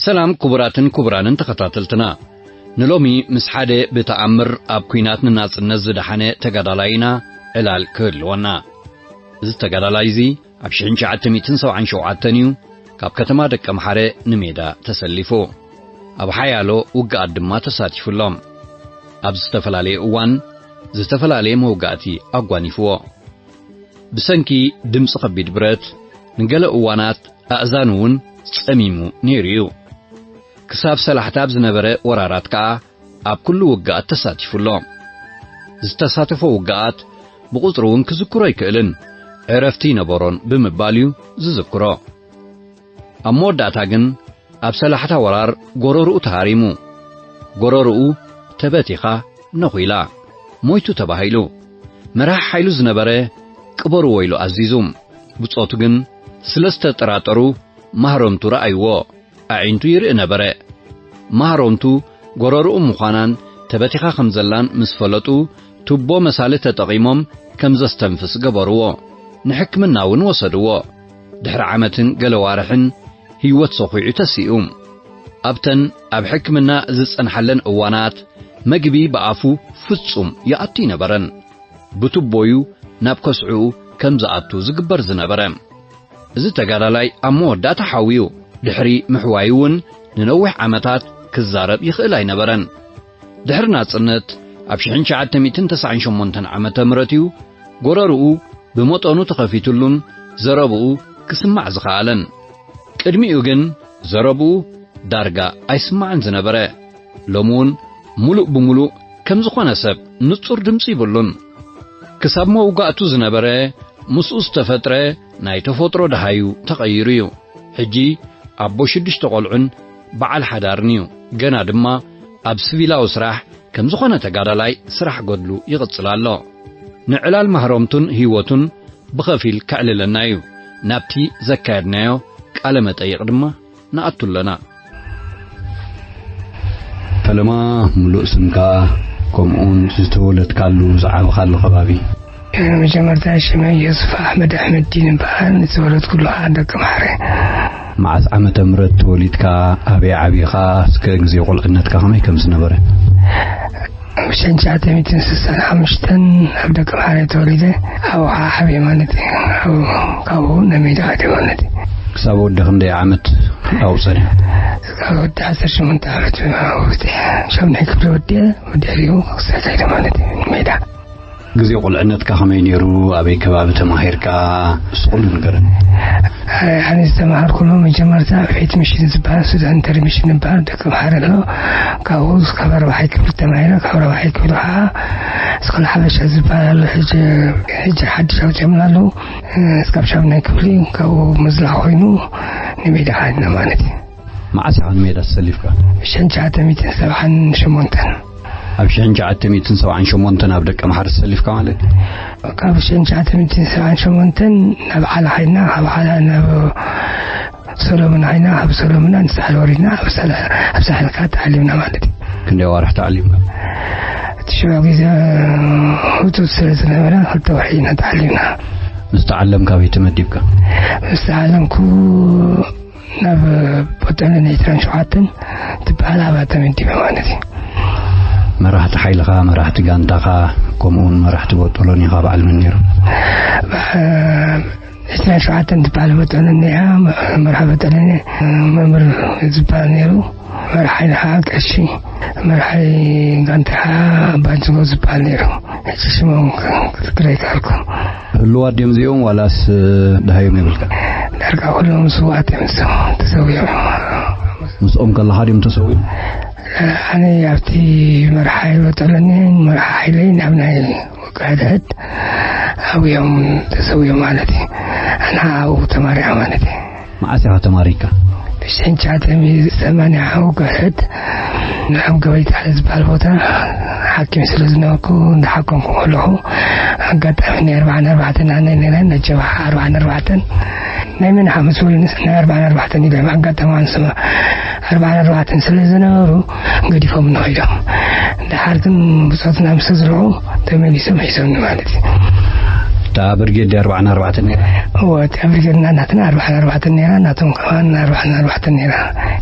ሰላም ክቡራትን ክቡራንን ተኸታተልትና፣ ንሎሚ ምስ ሓደ ብተኣምር ኣብ ኲናት ንናጽነት ዝደሓነ ተጋዳላይና ዕላል ክህልወና። እዚ ተጋዳላይ እዚ ኣብ ሽሕን ትሽዓተ ሚእትን ሰብዓን ሸውዓተን እዩ ካብ ከተማ ደቀምሓረ ንሜዳ ተሰሊፉ። ኣብ ሓያሎ ውግኣት ድማ ተሳቲፉ ኣሎ። ኣብ ዝተፈላለየ እዋን ዝተፈላለየ መውጋእቲ ኣጓኒፍዎ። ብሰንኪ ድምፂ ከቢድ ብረት ንገለ እዋናት ኣእዛኑ እውን ጸሚሙ ነይሩ እዩ። ክሳብ ሰላሕታ ኣብ ዝነበረ ወራራት ከኣ ኣብ ኩሉ ውግኣት ተሳቲፉ ኣሎ። ዝተሳተፎ ውግኣት ብቑጽሪ እውን ክዝክሮ ኣይክእልን፣ ዕረፍቲ ይነበሮን ብምባል እዩ ዝዝክሮ። ኣብ መወዳእታ ግን ኣብ ሰላሕታ ወራር ጎረርኡ ተሃሪሙ። ጎረርኡ ተበቲኻ ነኹ ኢላ። ሞይቱ ተባሂሉ። መራሒ ሓይሉ ዝነበረ ቅበርዎ ኢሉ ኣዚዙ። ብጾቱ ግን ስለ ዝተጠራጠሩ ማህረምቱ ረኣይዎ። ኣዒንቱ ይርኢ ነበረ። ማህረምቱ ጎረርኡ ምዃናን ተበቲኻ ከም ዘላን ምስ ፈለጡ ቱቦ መሳሊ ተጠቒሞም ከም ዘስተንፍስ ገበርዎ። ንሕክምና እውን ወሰድዎ። ድሕሪ ዓመትን ገለ ዋርሕን ህይወት ሰኹዑ ተሲኡ። ኣብተን ኣብ ሕክምና ዝጸንሓለን እዋናት መግቢ ብኣፉ ፍጹም ይኣቱ ኣይነበረን። ብቱቦዩ ናብ ከስዕኡ ከም ዝኣቱ ዝግበር ዝነበረ። እዚ ተጋዳላይ ኣብ መወዳእታ ሓውዩ ድሕሪ ምሕዋዩ እውን ንነዊሕ ዓመታት ክዛረብ ይኽእል ኣይነበረን። ድሕሪ ናጽነት ኣብ ሽሕን ትሽዓተ ሚእትን ተስዓን ሸሞንተን ዓመተ ምህረት እዩ ጎረርኡ ብመጠኑ ተኸፊትሉን ዘረብኡ ክስማዕ ዝኸኣለን። ቅድሚኡ ግን ዘረብኡ ዳርጋ ኣይስማዕን ዝነበረ። ሎሚ እውን ምሉእ ብምሉእ ከም ዝኾነ ሰብ ንጹር ድምጺ ይብሉን። ክሳብ መውጋእቱ ዝነበረ ምስኡ ዝተፈጥረ ናይ ተፈጥሮ ደሃዩ ተቐይሩ እዩ። ሕጂ ኣቦ ሽዱሽተ ቆልዑን በዓል ሓዳርን እዩ። ገና ድማ ኣብ ስቪላዊ ስራሕ ከም ዝኾነ ተጋዳላይ ስራሕ ገድሉ ይቕጽል ኣሎ። ንዕላል ማህረምቱን ህይወቱን ብኸፊል ከዕልለና እዩ። ናብቲ ዘካየድናዮ ቃለ መጠይቕ ድማ ንኣቱ ኣለና። ፈለማ፣ ምሉእ ስምካ፣ ከምኡውን ዝተወለድካሉ ዝዓበኻሉ ከባቢ? መጀመርታ ሽመይ ዮሱፍ ኣሕመድ ኣሕመድዲን እበሃል። ዝተወለድኩሉ ከዓ ደቂ ማሕረ። መዓስ ዓመተ ምህረት ተወሊድካ? ኣበይ ዓቢኻ? እስከ ግዜ ቁልዕነትካ ከመይ ከም ዝነበረ? ኣብ ሽሕን ትሽዓተ ሚእትን ስሳን ሓሙሽተን ኣብ ደቂ ማሕረ ተወሊደ። ኣብኡ ከዓ ዓብየ ማለት እዩ። ኣብኡ፣ ካብኡ ናብ ሜዳ ከይደ ማለት እዩ። ክሳብ ወዲ ክንደይ ዓመት ኣብኡ ጸኒሑ? ክሳብ ወዲ ዓሰርተ ሸሞንተ ዓመት ኣብኡ ወዲአ። ሻምናይ ክፍሊ ወዲአ፣ ወዲአ ድዩ ክሳብ ከይደ ማለት እዩ ሜዳ። ግዜ ቁልዕነትካ ከመይ ነይሩ? ኣበይ ከባቢ ተማሂርካ? እሱ ኩሉ ንገረኒ። ኣነ ዝተማሃርኩሉ መጀመርታ ኣብ ፌት ሚሽን ዝበሃል፣ ሱዳን ኢንተርሚሽን ዝበሃል ደቂ ማሕረ ኣሎ። ካብኡ እስካብ ራብዓይ ክፍሊ ተማሂረ። ካብ ራብዓይ ክፍሊ ከዓ ኣስኮላ ሓበሻ ዝበሃል ኣሎ፣ ሕጂ፣ ሕጂ ሓድሽ ኣውፂኦምና ኣለዉ። እስካብ ሻምናይ ክፍሊ ካብኡ ምዝላቕ ኮይኑ ንሜዳ ከድና ማለት እዩ። መዓስ ኢኻ ንሜዳ ተሰሊፍካ? ሽሕን ትሽዓተ ሚእትን ሰብዓን ሸሞንተን። ኣብ ሽሕን ትሽዓተ ሚእትን ሰብዓን ሸሞንተን ኣብ ደቀ ማሕረ ተሰሊፍካ ማለት? ካብ ሽሕን ትሽዓተ ሚእትን ሰብዓን ሸሞንተን ናብ ዓላ ኸይድና፣ ካብ ዓላ ናብ ሰሎምን ኸይድና፣ ካብ ሰሎምን ንሳሕል ወሪድና፣ ኣብ ሳላ-፣ ኣብ ሳሕል ከዓ ተዓሊምና ማለት እዩ። ክንደይ ኣዋርሕ ተዓሊምካ? እቲ ሽዑ ግዜ ህጹጽ ስለ ዝነበረ፣ ክልተ ወርሒ ኢና ተዓሊምና። ምስ ተዓለምካ ኣበይ ተመዲብካ? ምስ ተዓለምኩ ናብ ቦጦሎኒ ዒስራን ሸውዓተን ትበሃል ኣብኣ ተመዲበ ማለት እዩ። መራሕቲ ሓይልኻ፣ መራሕቲ ጋንታኻ፣ ከምኡውን መራሕቲ ቦጦሎኒኻ በዓል መን ነይሮም? ዒስራን ሸውዓተን ትበሃል ቦጦሎኒ እያ። መርሓ ቦጦሎኒ መምህር ዝበሃል ነይሩ። መርሓ ሓይሊ ከዓ ቀሺ፣ መርሓ ጋንታ ከዓ ኣባ ጅጎ ዝበሃል ነይሩ። ሕጂ ሽሞም ክዝክር ኣይከኣልኩን። ህሉዋት ድዮም እዚኦም ዋላስ ደሃዮም የብልካ? ዳርጋ ኩሎም ስውኣት እዮም፣ እሶም ተሰዊኦም እዮም። ምስኦም ከለኻ ድዮም ተሰዊኦም? ኣነ ኣብቲ መርሓ ይወጠለኒ፣ መርሓ ሓይለይ ናብ ናይ ወግሐ ድሕድ ኣብዮም ተሰዊኦም ማለት እዩ። ኣነ ኣብኡ ተማሪዐ ማለት እዩ። መዓስ ኢኻ ተማሪካ? ብሽሕን ትሽዓተ ሚእቲ ሰማንያ ወግሐ ድሕድ ኣብ ገበይታ ዝበሃል ቦታ ሓኪም ስለ ዝነበርኩ፣ እንዳሓከምኩ ከለኹ፣ ኣጋጣሚ ናይ ኣርባዓን ኣርባዕተን ኣነ ነይረ፣ ናይ ጀብሃ ኣርባዓን ኣርባዕተን፣ ናይ መን ሓሙስ ወልንስ ናይ ኣርባዓን ኣርባዕተን ኢሎም ኣጋጣሚ ኣንስማ ኣርባዓን ኣርባዕተን ስለ ዝነበሩ፣ ገዲፎም ንኸይዶም። ደሓር ግን ብጾትና ምስ ተዝርዑ፣ ተመሊሶም ሒዞምኒ ማለት እዩ። እታ ብርጌድ ኣርባዓን ኣርባዕተን ነይራ። እወ፣ እታ ብርጌድና ናትና ኣርባዓን ኣርባዕተን ነይራ፣ ናቶም ከማን ኣርባዓን ኣርባዕተን ነይራ።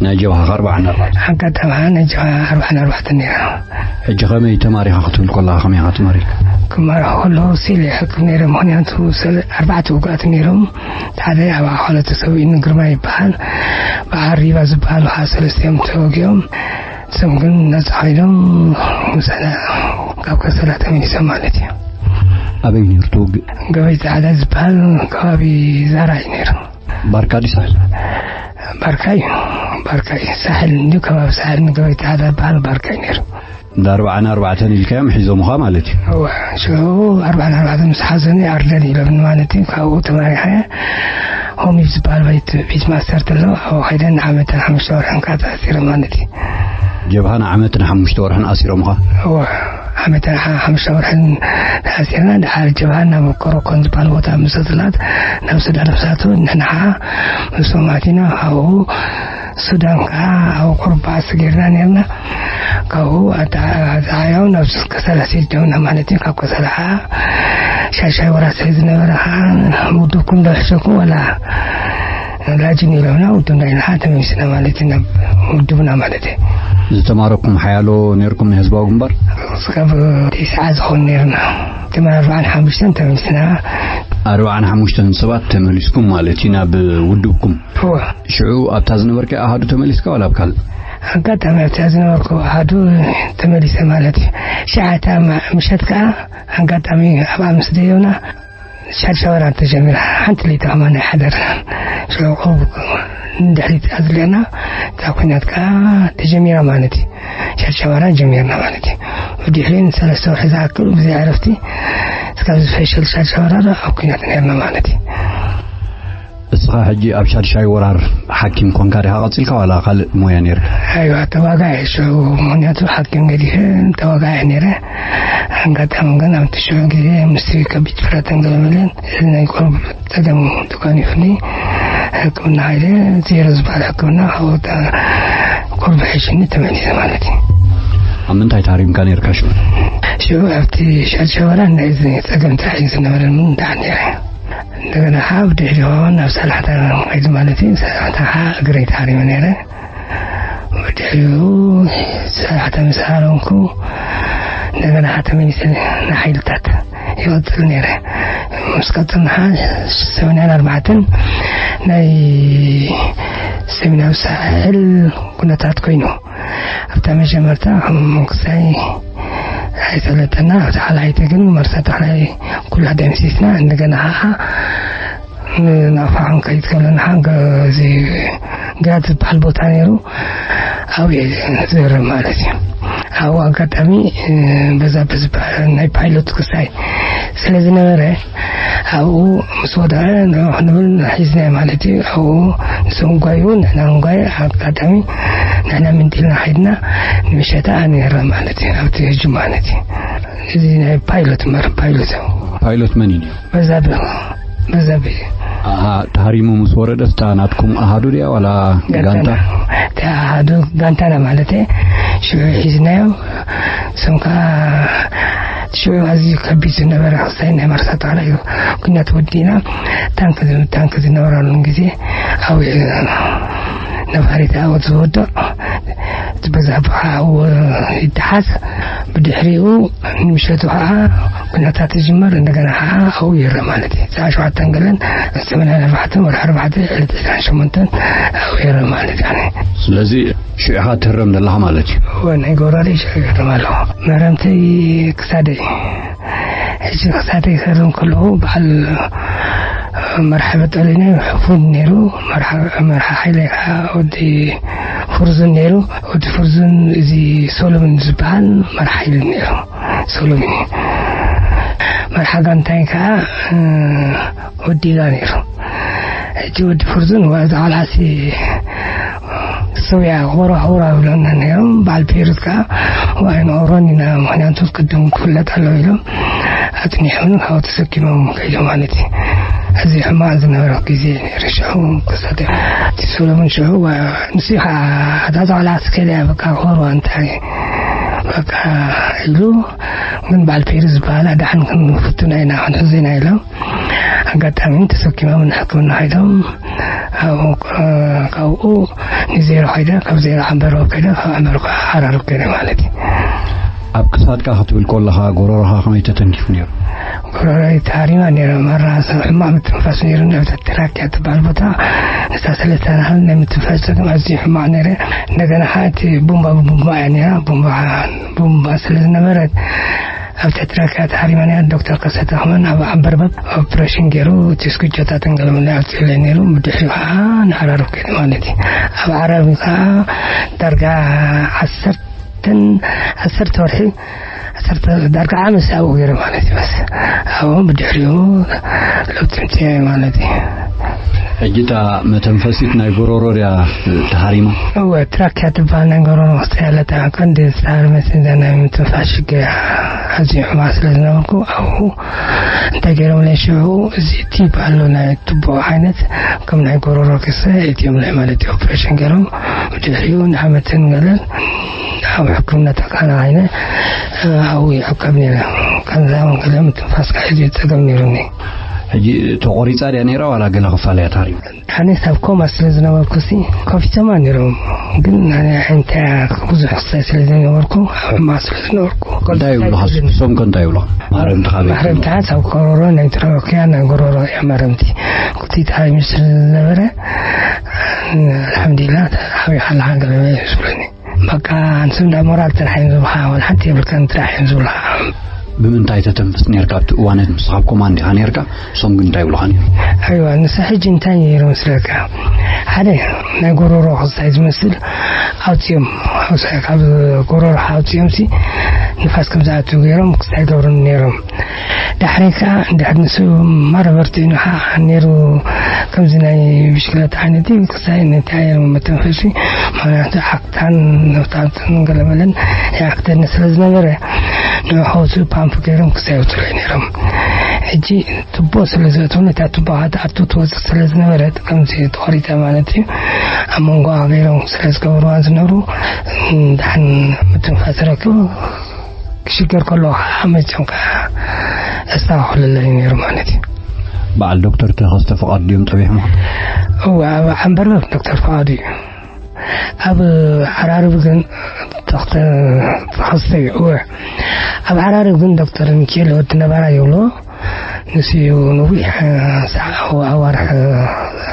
ናይ ጀብሃ ኣርባዓን ኣርባዕተን። ኣጋጣሚ ናይ ጀብሃ ኣርባዓን ኣርባዕተን ነይራ። ሕጂ ከመይ ተማሪኻ ክትብል ከለኻ ከመይ ኢኻ ተማሪኻ? ክማረኹ ከለኹ ስኢለ ይሕክም ነይረ፣ ምኽንያቱ ሰለ-፣ ኣርባዕተ ውጉኣት ነይሮም። ሓደ ኣብ ኣኻለ ተሰዊኡ ግርማ ይበሃል፣ በዓል ሪባ ዝበሃሉ ከዓ ሰለስቲኦም ተወጊኦም። እሶም ግን ነፃ ኮይኖም ምሳና ካብ ከሰላ ተመሊሶም ማለት እዩ። ኣበይ ነይሩ እቲ ውግእ? ገበይ ጻዕዳ ዝበሃል ከባቢ ዛራ እዩ ነይሩ። ባርካ ድዩ ሳሕል? ባርካ እዩ። ባርካ እዩ። ሳሕል እንዲሁ ከባቢ ሳሕል ንገበይ ጻዕዳ ዝበሃል ባርካ እዩ ነይሩ። እንዳ ኣርባዓን ኣርባዕተን ኢልካዮም ሒዞምኻ ማለት እዩ? እወ፣ ሽዑ ኣርባዓን ኣርባዕተን ምስ ሓዘኒ ኣርደን ኢሎምኒ ማለት እዩ። ካብኡ ተማሪሐ ሆሚብ ዝበሃል ቤት፣ ቤት ማስተር ተሎ፣ ኣብኡ ከይደ ንዓመትን ሓሙሽተ ወርሕን ከዓ ተኣሲረ ማለት እዩ። ጀብሃ ንዓመትን ሓሙሽተ ወርሕን ኣሲሮምኻ? እወ፣ ዓመትን ሓ-፣ ሓሙሽተ ወርሕን ተኣሲርና፣ ድሓር ጀብሃ ናብ ኮሮኮን ዝበሃል ቦታ ምስ ኣጽላት፣ ናብ ሱዳን ምስ ኣተወ፣ ንሕና ከዓ ምስኦም ኣቲና፣ ካብኡ ሱዳን ከዓ ኣብ ቁሩብ ባእሲ ጌርና ኔርና። ካብኡ ኣታ-፣ ኣታሓያው ናብ ከሰላ ሰዲዶምና ማለት እዩ። ካብ ከሰላ ከዓ ሻሻይ ወራስ ዝነበረ ከዓ ውድብኩም ዶ ይሕሸኩም ወላ ላጅን ኢሎምና፣ ውድብና ኢልና ተመሊስና ማለት እዩ፣ ናብ ውድብና ማለት እዩ። ዝተማረኩም ሓያሎ ኔርኩም ናይ ህዝባዊ ግንባር? እስካብ ተስዓ ዝኾን ኔርና። ተመን ኣርባዓን ሓሙሽተን ተመሊስና። ኣርባዓን ሓሙሽተን ሰባት ተመሊስኩም ማለት እዩ ናብ ውድብኩም? እወ። ሽዑ ኣብታ ዝነበርካዮ ኣሃዱ ተመሊስካ ዋላ ኣብ ካልእ? ኣጋጣሚ ኣብታ ዝነበርኩ ኣሃዱ ተመሊሰ ማለት እዩ። ሽዓ እታ ማ-፣ ምሸት ከኣ ኣጋጣሚ ኣብኣ ምስ ደየብና ሻድሻይ ወራር ተጀሚራ። ሓንቲ ለይቲ ከማን ኣይሓደርናን። ሽዑ ቁሩብ ንድሕሪት ኣዝሊቕና እታ ኲናት ከኣ ተጀሚራ ማለት እዩ። ሻድሻይ ወራር ጀሚርና ማለት እዩ። ብድሕሪኡ ንሰለስተ ወርሒ ዝኣክል ብዘይ ዕረፍቲ እስካብ ዝፈሸል ሻድሻይ ወራር ኣብ ኲናት ኔርና ማለት እዩ። እስኻ ሕጂ ኣብ ሻድሻይ ወራር ሓኪም ኮንካ ዲኻ ቀጺልካ ዋላ ካልእ ሞያ ኔርካ? ኣይዋ፣ ተዋጋኢ እየ ሽዑ፣ ምኽንያቱ ሓኪም ገዲፈ ተዋጋኢ እየ ኔረ። ኣጋጣሚ ግን ኣብቲ ሽዑ ግዜ ምስቲ ከቢድ ፍረትን ገለመለን እዚ ናይ ቁሩብ ጸገም ተጓኒፉኒ፣ ሕክምና ከይደ ዜሮ ዝበሃል ሕክምና ካብኡ ቁሩብ ሕሽኒ ተመሊሰ ማለት እዩ። ኣብ ምንታይ ተሃሪምካ ኔርካ ሽዑ? ሽዑ ኣብቲ ሻድሻይ ወራር ናይ እዝኒ ጸገም ጥራሕ እዩ ዝነበረኒ፣ ደሓን ኔረ። እንደገና ከዓ ብድሕሪኡ ናብ ሳላሕታ ከይዱ ማለት እዩ። ሳላሕታ ከዓ እግረይ ተሃሪመ ነይረ። ብድሕሪኡ ሳላሕታ ምስ ሃረምኩ እንደገና ከዓ ተመሊሰ ንሓይልታት ይቐጽል ነይረ። ምስ ቀጽልና ከዓ ሰማንያን ኣርባዕተን ናይ ሰሜናዊ ሳሕል ኩነታት ኮይኑ ኣብታ መጀመርታ ከም መንግስታይ ኣይሰለጠና። ኣብታ ካልኣይቲ ግን መርሳ ተኽላይ ኩላ ደምሲስና። እንደገና ከዓ ንናፋ ክንከይድ ከለና ሓንገ-፣ እዚ ግራት ዝበሃል ቦታ ነይሩ። ኣብኡ እየ ዝህረም ማለት እዩ። ኣብኡ ኣጋጣሚ፣ እ፣ በዛብህ ዝበሃል ናይ ፓይሎት ክሳይ ስለ ዝነበረ ኣብኡ ምስ ወደቐ ንዑ ክንብል ሒዝናዮ ማለት እዩ። ኣብኡ ንሶም ጓዩ ንሕና ንጓዩ ኣጋጣሚ ንሕና ምንጢልና ከይድና ንምሸታ ኣነ ይህረም ማለት እዩ። ኣብቲ ህጁም ማለት እዩ። እዚ ናይ ፓይሎት እምበር ፓይሎት እዩ። ፓይሎት መን እዩ? በዛብህ፣ በዛብህ። ኣሃ፣ ተሃሪሙ ምስ ወረደስ እታ ናትኩም ኣሃዱ ድያ ዋላ ጋንታ? ጋንታ። እቲ ኣሃዱ ጋንታና ማለት እዩ። ሽዑ ሒዝናዮ። እሶም ከዓ ሽዑ ኣዝዩ ከቢድ ዝነበረ ክሳይ ናይ ማርሳ ተኽላይ ኩናት ወዲእና ታንክ ዝ-፣ ታንክ ዝነበረሉን ግዜ ኣብኡ ነፋሪት ኣብኡ ዝወድቕ፣ እቲ በዛብህ ከዓ ኣብኡ ይተሓዝ። ብድሕሪኡ ንምሸቱ ከዓ ኩነታት ይጅመር፣ እንደገና ከዓ ኣብኡ ይረ ማለት እዩ። ሰዓት ሸውዓተን ገለን ሰማንያን ኣርባዕተን ወርሒ ኣርባዕተ ዕለት ዕስራን ሸሞንተን ኣብኡ ይረ ማለት እዩ። ስለዚ ሽዑ ኢኻ ትህረም ዘለኻ ማለት እዩ? እወ፣ ናይ ጎራደይ ሽዑ ይህረም ኣለኹ። መህረምተይ ክሳደይ። ሕጂ ክሳደይ ክህረም ከለኹ በዓል መርሓ በጠሉኒ ሕፉን ነይሩ። መርሓ፣ መርሓ ሓይለይ ከዓ ወዲ ፍርዙን ነይሩ። ወዲ ፍርዙን እዚ ሶሎምን ዝበሃል መርሓ ሓይሊ ነይሩ። ሶሎምን እዩ። መርሓ ጋንታይ ከዓ፣ እ፣ ወዲ ኢላ ነይሩ። ሕጂ ወዲ ፍርዙን ወ-፣ እዚ ቃልዓሲ ሰውያ ሆራ ሆራ ብለና ነይሮም። በዓል ፔሩት ከዓ ዋይ ንኦሮን ኢና፣ ምኽንያቱ ቅድም ክፍለጥ ኣለዎ ኢሎም ኣጽኒሖም ካብኡ ተሰኪሞም ከይዶም ማለት እዩ። እዚ ሕማቕ ዝነበረ ግዜ ነይሩ። ሽዑ ክሳደ እቲ ሶሎሞን ሽዑ ዋ-፣ ንሱ ከዓ እታ ዛዕላ ኣስከልያ በቃ ሆሮ እንታይ በቃ ኢሉ ግን በዓል ፔሩ ዝበሃላ ደሓን ክንፍትና ኢና ክንሕዝና ኢሎም ኣጋጣሚ ተሰኪሞም ንሕክምና ከይዶም ኣብኡ፣ ካብኡ ንዜሮ ከይደ፣ ካብ ዜሮ ዓንበርበብ ከይደ፣ ካብ ዓንበርበብ ዓራርብ ከይደ ማለት እዩ። ኣብ ክሳድካ ክትብል ከለኻ ጎረሮኻ ከመይ ተተንኪፉ ነይሩ? ጎረሮይ ተሃሪማ ነይረ። ማራ ሰብ ሕማቕ ምትንፋስ ነይሩ። ኣብታ ትራኪያ ትበሃል ቦታ ንሳ ስለ ዝተናህል ናይ ምትንፋስ ጸገም ኣዝዩ ሕማቕ ነይረ። እንደገና ከዓ እቲ ቡምባ ብቡምባ እያ ነይራ። ቡምባ ቡምባ ስለ ዝነበረት ኣብታ ትራኪያ ተሃሪማ ነይራ። ዶክተር ከሰተ ከማን ኣብ ዓንበርበብ ኦፕሬሽን ገይሩ እቲ ስኩጆታትን ገለመለ ኣብፅእለይ ነይሩ። ብድሕሪኡ ከዓ ንዓራርብ ከይደ ማለት እዩ። ኣብ ዓራርብ ከዓ ዳርጋ ዓሰርተን ዓሰርተ ወርሒ ዓሰርተ ዳርጋ ዓመት ኣብኡ ገይረ ማለት እዩ። በስ ኣብኡ ብድሕሪኡ ለውጢ ምፅእ ማለት እዩ። ሕጂ እታ መተንፈሲት ናይ ጎሮሮ ድያ ተሃሪማ? እወ፣ ትራኪያ ትበሃል ናይ ጎሮሮ ክስተ ያለታ ቀንዲ ዝተሃርመት እንዳ ናይ ምትንፋስ ሽግር እያ። ኣዝዩ ሕማቕ ስለ ዝነበርኩ ኣብኡ እንታይ ገይሮም ናይ ሽዑ እዚ ቲፕ ኣሎ ናይ ቱቦ ዓይነት ከም ናይ ጎሮሮ ክስተ እትዮም ናይ ማለት እዩ። ኦፕሬሽን ገይሮም ብድሕሪኡ ንዓመትን ገለን ኣብ ሕክምና ተቃና ዓይነ ኣብኡ ይሕከም ነይረ። ከንዛ እውን ገለ ምትንፋስ ካሒዙ ጸገም ነይሩኒ። ሕጂ ተቆሪጻ ድያ ነይራ ዋላ ገለ ክፋል እያ ታሪም? ኣነ ሳብ ኮማ ስለ ዝነበርኩ ሲ ከፊቶማ ነይሮም፣ ግን ኣነ እንታይ ብዙሕ ክሳይ ስለ ዝነበርኩ ኣብ ሕማቕ ስለ ዝነበርኩ እንታይ ይብሉኻ? ንሶም ከ እንታይ ይብሉኻ? ማረምቲ ካበይ ማረምቲ ሓንሳብ ጎሮሮ ናይ ትራኪያ ናይ ጎሮሮ እያ ማረምቲ። ክልቲኡ ተሃሪሙ ስለ ዝነበረ ኣልሓምዱሊላ ሓቢኻ ኣለኻ ገለ ዝብሉኒ። በቃ ንስም እንዳ ሞራል ጥራሕ እዮም ዝብኻ፣ ወላ ሓንቲ የብልካን ጥራሕ እዮም ዝብልኻ። ብምንታይ ተተንፍስ ነርካ ኣብቲ እዋን? ንስኻ ኣብ ኮማንድ ኢኻ ነርካ፣ እሶም ግን እንታይ ይብሉኻ ነይሩ? ኣይዋ ንሳ ሕጂ እንታይ ነይሩ መስለካ? ሓደ ናይ ጎሮሮ ክስታይ ዝመስል ኣውፅኦም፣ ካብ ጎሮሮ ኣውፅኦም ሲ ንፋስ ከም ዝኣቱ ገይሮም ክስታይ ገብሩኒ ነይሮም። ዳሕረይ ከዓ እንድሕር ንሱ ማረ በርቲዑ ከዓ ነይሩ፣ ከምዚ ናይ ብሽክለታ ዓይነት እዩ፣ ክሳይ ነቲ ኣየር መተንፈሲ፣ ምኽንያቱ ዓክታን ነፍጣጥን ገለመለን ይኣክተኒ ስለ ዝነበረ ንዕኡ ፓምፕ ገይሮም ክሳይ የውፅሉ ነይሮም። ሕጂ ቱቦ ስለ ዘእትውኒ እታ ቱቦ ከዓ ትኣቱ ትወፅእ ስለ ዝነበረት ከምዚ ተቆሪፀ ማለት እዩ። ኣብ መንጎኣ ገይሮም ስለ ዝገበርዋ ዝነበሩ ዳሕን ምትንፋስ ረክብ ክሽገር ከለኹ ከዓ መፅኦም ከዓ ኣስተኻኽልለይ ነይሩ ማለት እዩ። በዓል ዶክተር ተኸስተ ፍቓዱ ድዮም ጠቢሖም? እወ፣ ኣብ ዓንበርበብ ዶክተር ፍቓዱ እዩ። ኣብ ዓራርብ ግን ዶክተር ተኸስተ እዩ። እወ፣ ኣብ ዓራርብ ግን ዶክተር ሚካኤል ወዲ ነባራ ይብሎ። ንሱ እዩ ነዊሕ ኣዋርሕ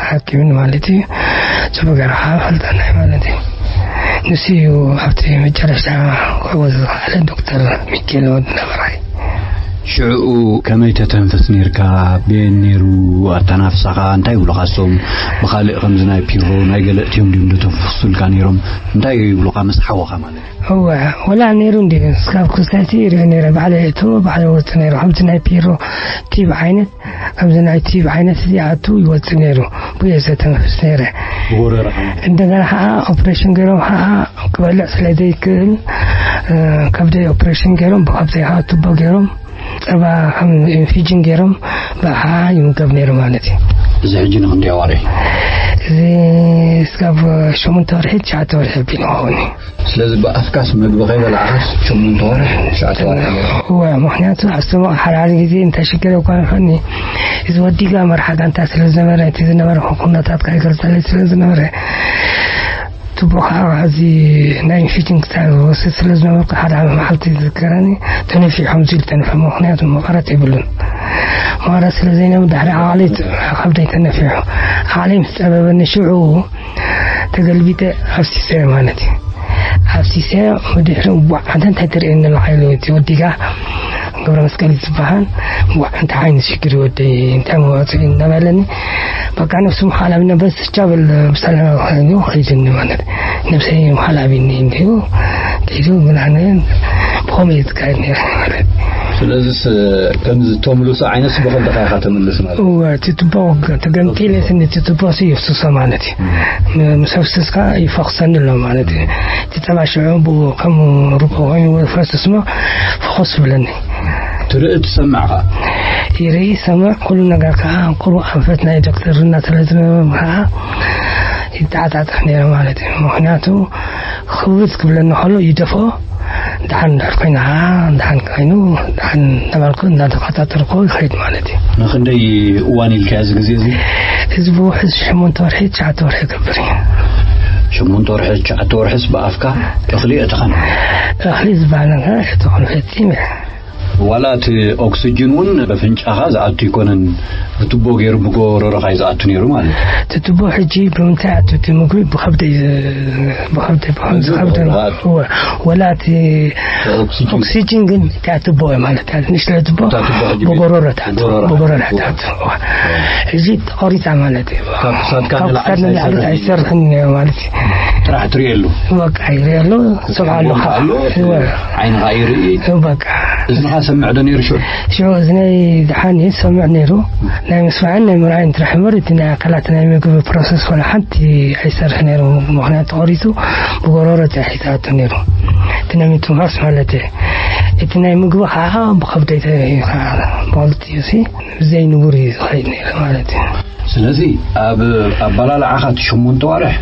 ሓኪምን ማለት እዩ። ጽቡቅ ገይሩ ከዓ ፈልጠና እዩ ማለት እዩ። ንሱ እዩ ኣብቲ መጨረሻ ክዕወት ዝኸኣለ ዶክተር ሚካኤል ወዲ ነብራይ። ሽዕኡ ከመይ ተተንፍስ ነርካ? በየን ነይሩ ኣተናፍሳኻ? እንታይ ይብሉኻ እሶም? ብኻልእ ከምዚ ናይ ፒሮ ናይ ገለ እትዮም ድዮም ደተንፍሱልካ ነይሮም? እንታይ ይብሉኻ ምስ ሓወኻ ማለት እዩ? እወ፣ ወላ ነይሩ እንዲ ስካብ ክስታይቲ ይርኢ ነይረ። ባዕለ እቶ ባዕለ ወጽእ ነይሩ። ከምዚ ናይ ፒሮ ቲብ ዓይነት፣ ከምዚ ናይ ቲብ ዓይነት እዚ ኣቱ ይወጽእ ነይሩ። ብየ ዘተንፍስ ነይረ። ብጎረረ ከማን። እንደገና ከዓ ኦፕሬሽን ገይሮም ከዓ ክበልዕ ስለ ዘይክእል፣ እ፣ ከብደይ ኦፕሬሽን ገይሮም ብከብደይ ከዓ ቱቦ ገይሮም ጸባ ከም ኢንፊጅን ገይሮም ብኣ ይምገብ ነይሩ ማለት እዩ። እዚ ሕጂ ንክንደይ ኣዋርሕ? እዚ ስጋብ ሸሞንተ ወርሒ፣ ትሽዓተ ወርሒ ኣቢሉ ይኸውን እዩ። ስለዚ ብኣፍካስ መግቢ ከይበላዕካስ ሸሞንተ ወርሒ፣ ትሽዓተ ወርሒ? እወ፣ ምኽንያቱ ኣስተማቕ ሓራሪ ግዜ እንታይ ሽግር እኳ ይኾኒ፣ እዚ ወዲጋ መርሓ ጋንታ ስለ ዝነበረ፣ እቲ ዝነበረ ኩነታት ካይገልጸለይ ስለ ዝነበረ፣ ቱቦ ከዓ እዚ ናይ ኢንፊጅን ክሳብ ዝወስድ ስለ ዝነበርኩ ሓደ መዓልቲ ዝዝከረኒ ተነፊሑ ከምዚ ኢሉ ተነፊሑ፣ ምኽንያቱ መቐረት የብሉን። መቐረት ስለ ዘይነበ ድሕሪ ዓቕሊ ከብደይ ተነፊሑ። ዓቕሊ ምስ ጸበበኒ ሽዑ ተገልቢጠ ኣፍሲሰዮ ማለት እዩ። ኣፍሲሰዮ ብድሕሪ ዋዕ ኣንተ እንታይ ትርእየኒ ኣለኻ ኢሉ እቲ ወዲጋ ገብረ መስቀል ዝበሃል ዋዕ እንታይ ዓይነት ሽግር እዩ ወደይ እንታይ መዋፅኦ እዩ እናበለኒ በቃ ነብሱ ምሓላብ ነበር ስቻ በል ብሰላም ኮይኑ ኸይድኒ ማለት ነብሰይ ምሓላቢኒ እንዲሁ ከይዱ ግን ኣነ ብኸምኡ እዩ ዝካየድ ነይረ ማለት እዩ። ስለዚስ ከምዚ ተምልሶ ዓይነት ብኸልድኻ ኢኻ ተምልስ ማለት እዩ? እወ፣ እቲ ቱቦ ተገምጢለ ስኒ እቲ ቱቦ ሲ ይፍስሶ ማለት እዩ። ም-፣ ምስ ኣፍሰስካ ይፈኽሰኒ ኣሎ ማለት እዩ። እቲ ጸባ ሽዑ ብኡ ከም ሩባ ኮይኑ ፈስስ እሞ ፍኹስ ይብለኒ። ትርኢ ትሰምዕ ኸኣ? ይርኢ፣ ይሰምዕ፣ ኩሉ ነገር ከኣ ቁሩብ ኣንፈት ናይ ዶክተርና ስለ ዝነበረ ከኣ ይተዓጻጸፍ ነይረ ማለት እዩ። ምኽንያቱ ክብዝ ክብለኒ ከሎ ይደፍኦ፣ ደሓን እንድሕር ኮይና፣ ደሓን ኮይኑ፣ ደሓን እናበልኩ እናተቆጻጸርኩ ይኸይድ ማለት እዩ። ንኽንደይ እዋን ኢልካዮ እዚ ግዜ እዚ? እዚ ብውሕድ ሸሞንተ ወርሒ፣ ትሽዓተ ወርሒ ይገብር እዩ። ሸሞንተ ወርሒ፣ ትሽዓተ ወርሒስ ብኣፍካ እኽሊ እትኸን? እኽሊ ዝበሃል ነገር ኣይተኽሉ ፈጺመ። ዋላ እቲ ኦክስጅን እውን በፍንጫኻ ዝኣቱ ይኮነን፣ ብቱቦ ገይሩ ብጎረሮኻ እዩ ዝኣቱ ነይሩ ማለት እዩ። እቲ ቱቦ ሕጂ ብምንታይ ኣቱ? እቲ ምግቢ ብኸብደይ ዝ-፣ ብኸብደይ፣ ብኸም-፣ እዚ ዝኸብደ ብኸብደ። እወ፣ ወላ እቲ ኦክስጅን። ኦክስጅን ግን እታ ቱቦ እያ ማለት እያ። ንእሽቶ ቱቦ እታ ቱቦ ሕጂ ብጎረሮ ትኣቱ፣ ብጎረሮ ብጎረሮ ትኣቱ። ትኣቱ። እወ። ሕጂ ተቆሪፃ ማለት እዩ። ካብ ክሳድካ ካብ ንላዕሊ ክሳድ ንላዕሊ ኣይሰርሕን። ኣይሰርሕን ማለት እዩ። ጥራሕ ትሪኦ ኣሎ። በቃ ይሪኦ ኣሎ፣ ሰምዓ ኣሎ። ኣሎ፣ እወ። ዓይንኻ ይርኢ። በቃ። እዝንኻ ሰምዕ ዶ ነይሩ ሽዑ? ሽዑ እዝነይ ደሓን እዩ ዝሰምዕ ነይሩ። ናይ ምስማዕን ናይ ምርኣይን ጥራሕ እምበር፣ እቲ ናይ ኣካላት ናይ ምግቢ ፕሮሰስ ዋላ ሓንቲ ኣይሰርሕ ነይሩ። ምኽንያቱ ተቖሪጹ ብጎረሮ ጥራሕ እዩ ዝኣቱ ነይሩ። እቲ ናይ ምትንፋስ ማለት እዩ። እቲ ናይ ምግቢ ከዓ ብኸብደይ ተ-፣ ከዓ ብቕልጥ እዩ ሲ፣ ብዘይ ንቡር እዩ ዝኸይድ ነይሩ ማለት እዩ። ስለዚ ኣብ ኣበላልዓኻ እቲ ሸሞንተ ዋርሕ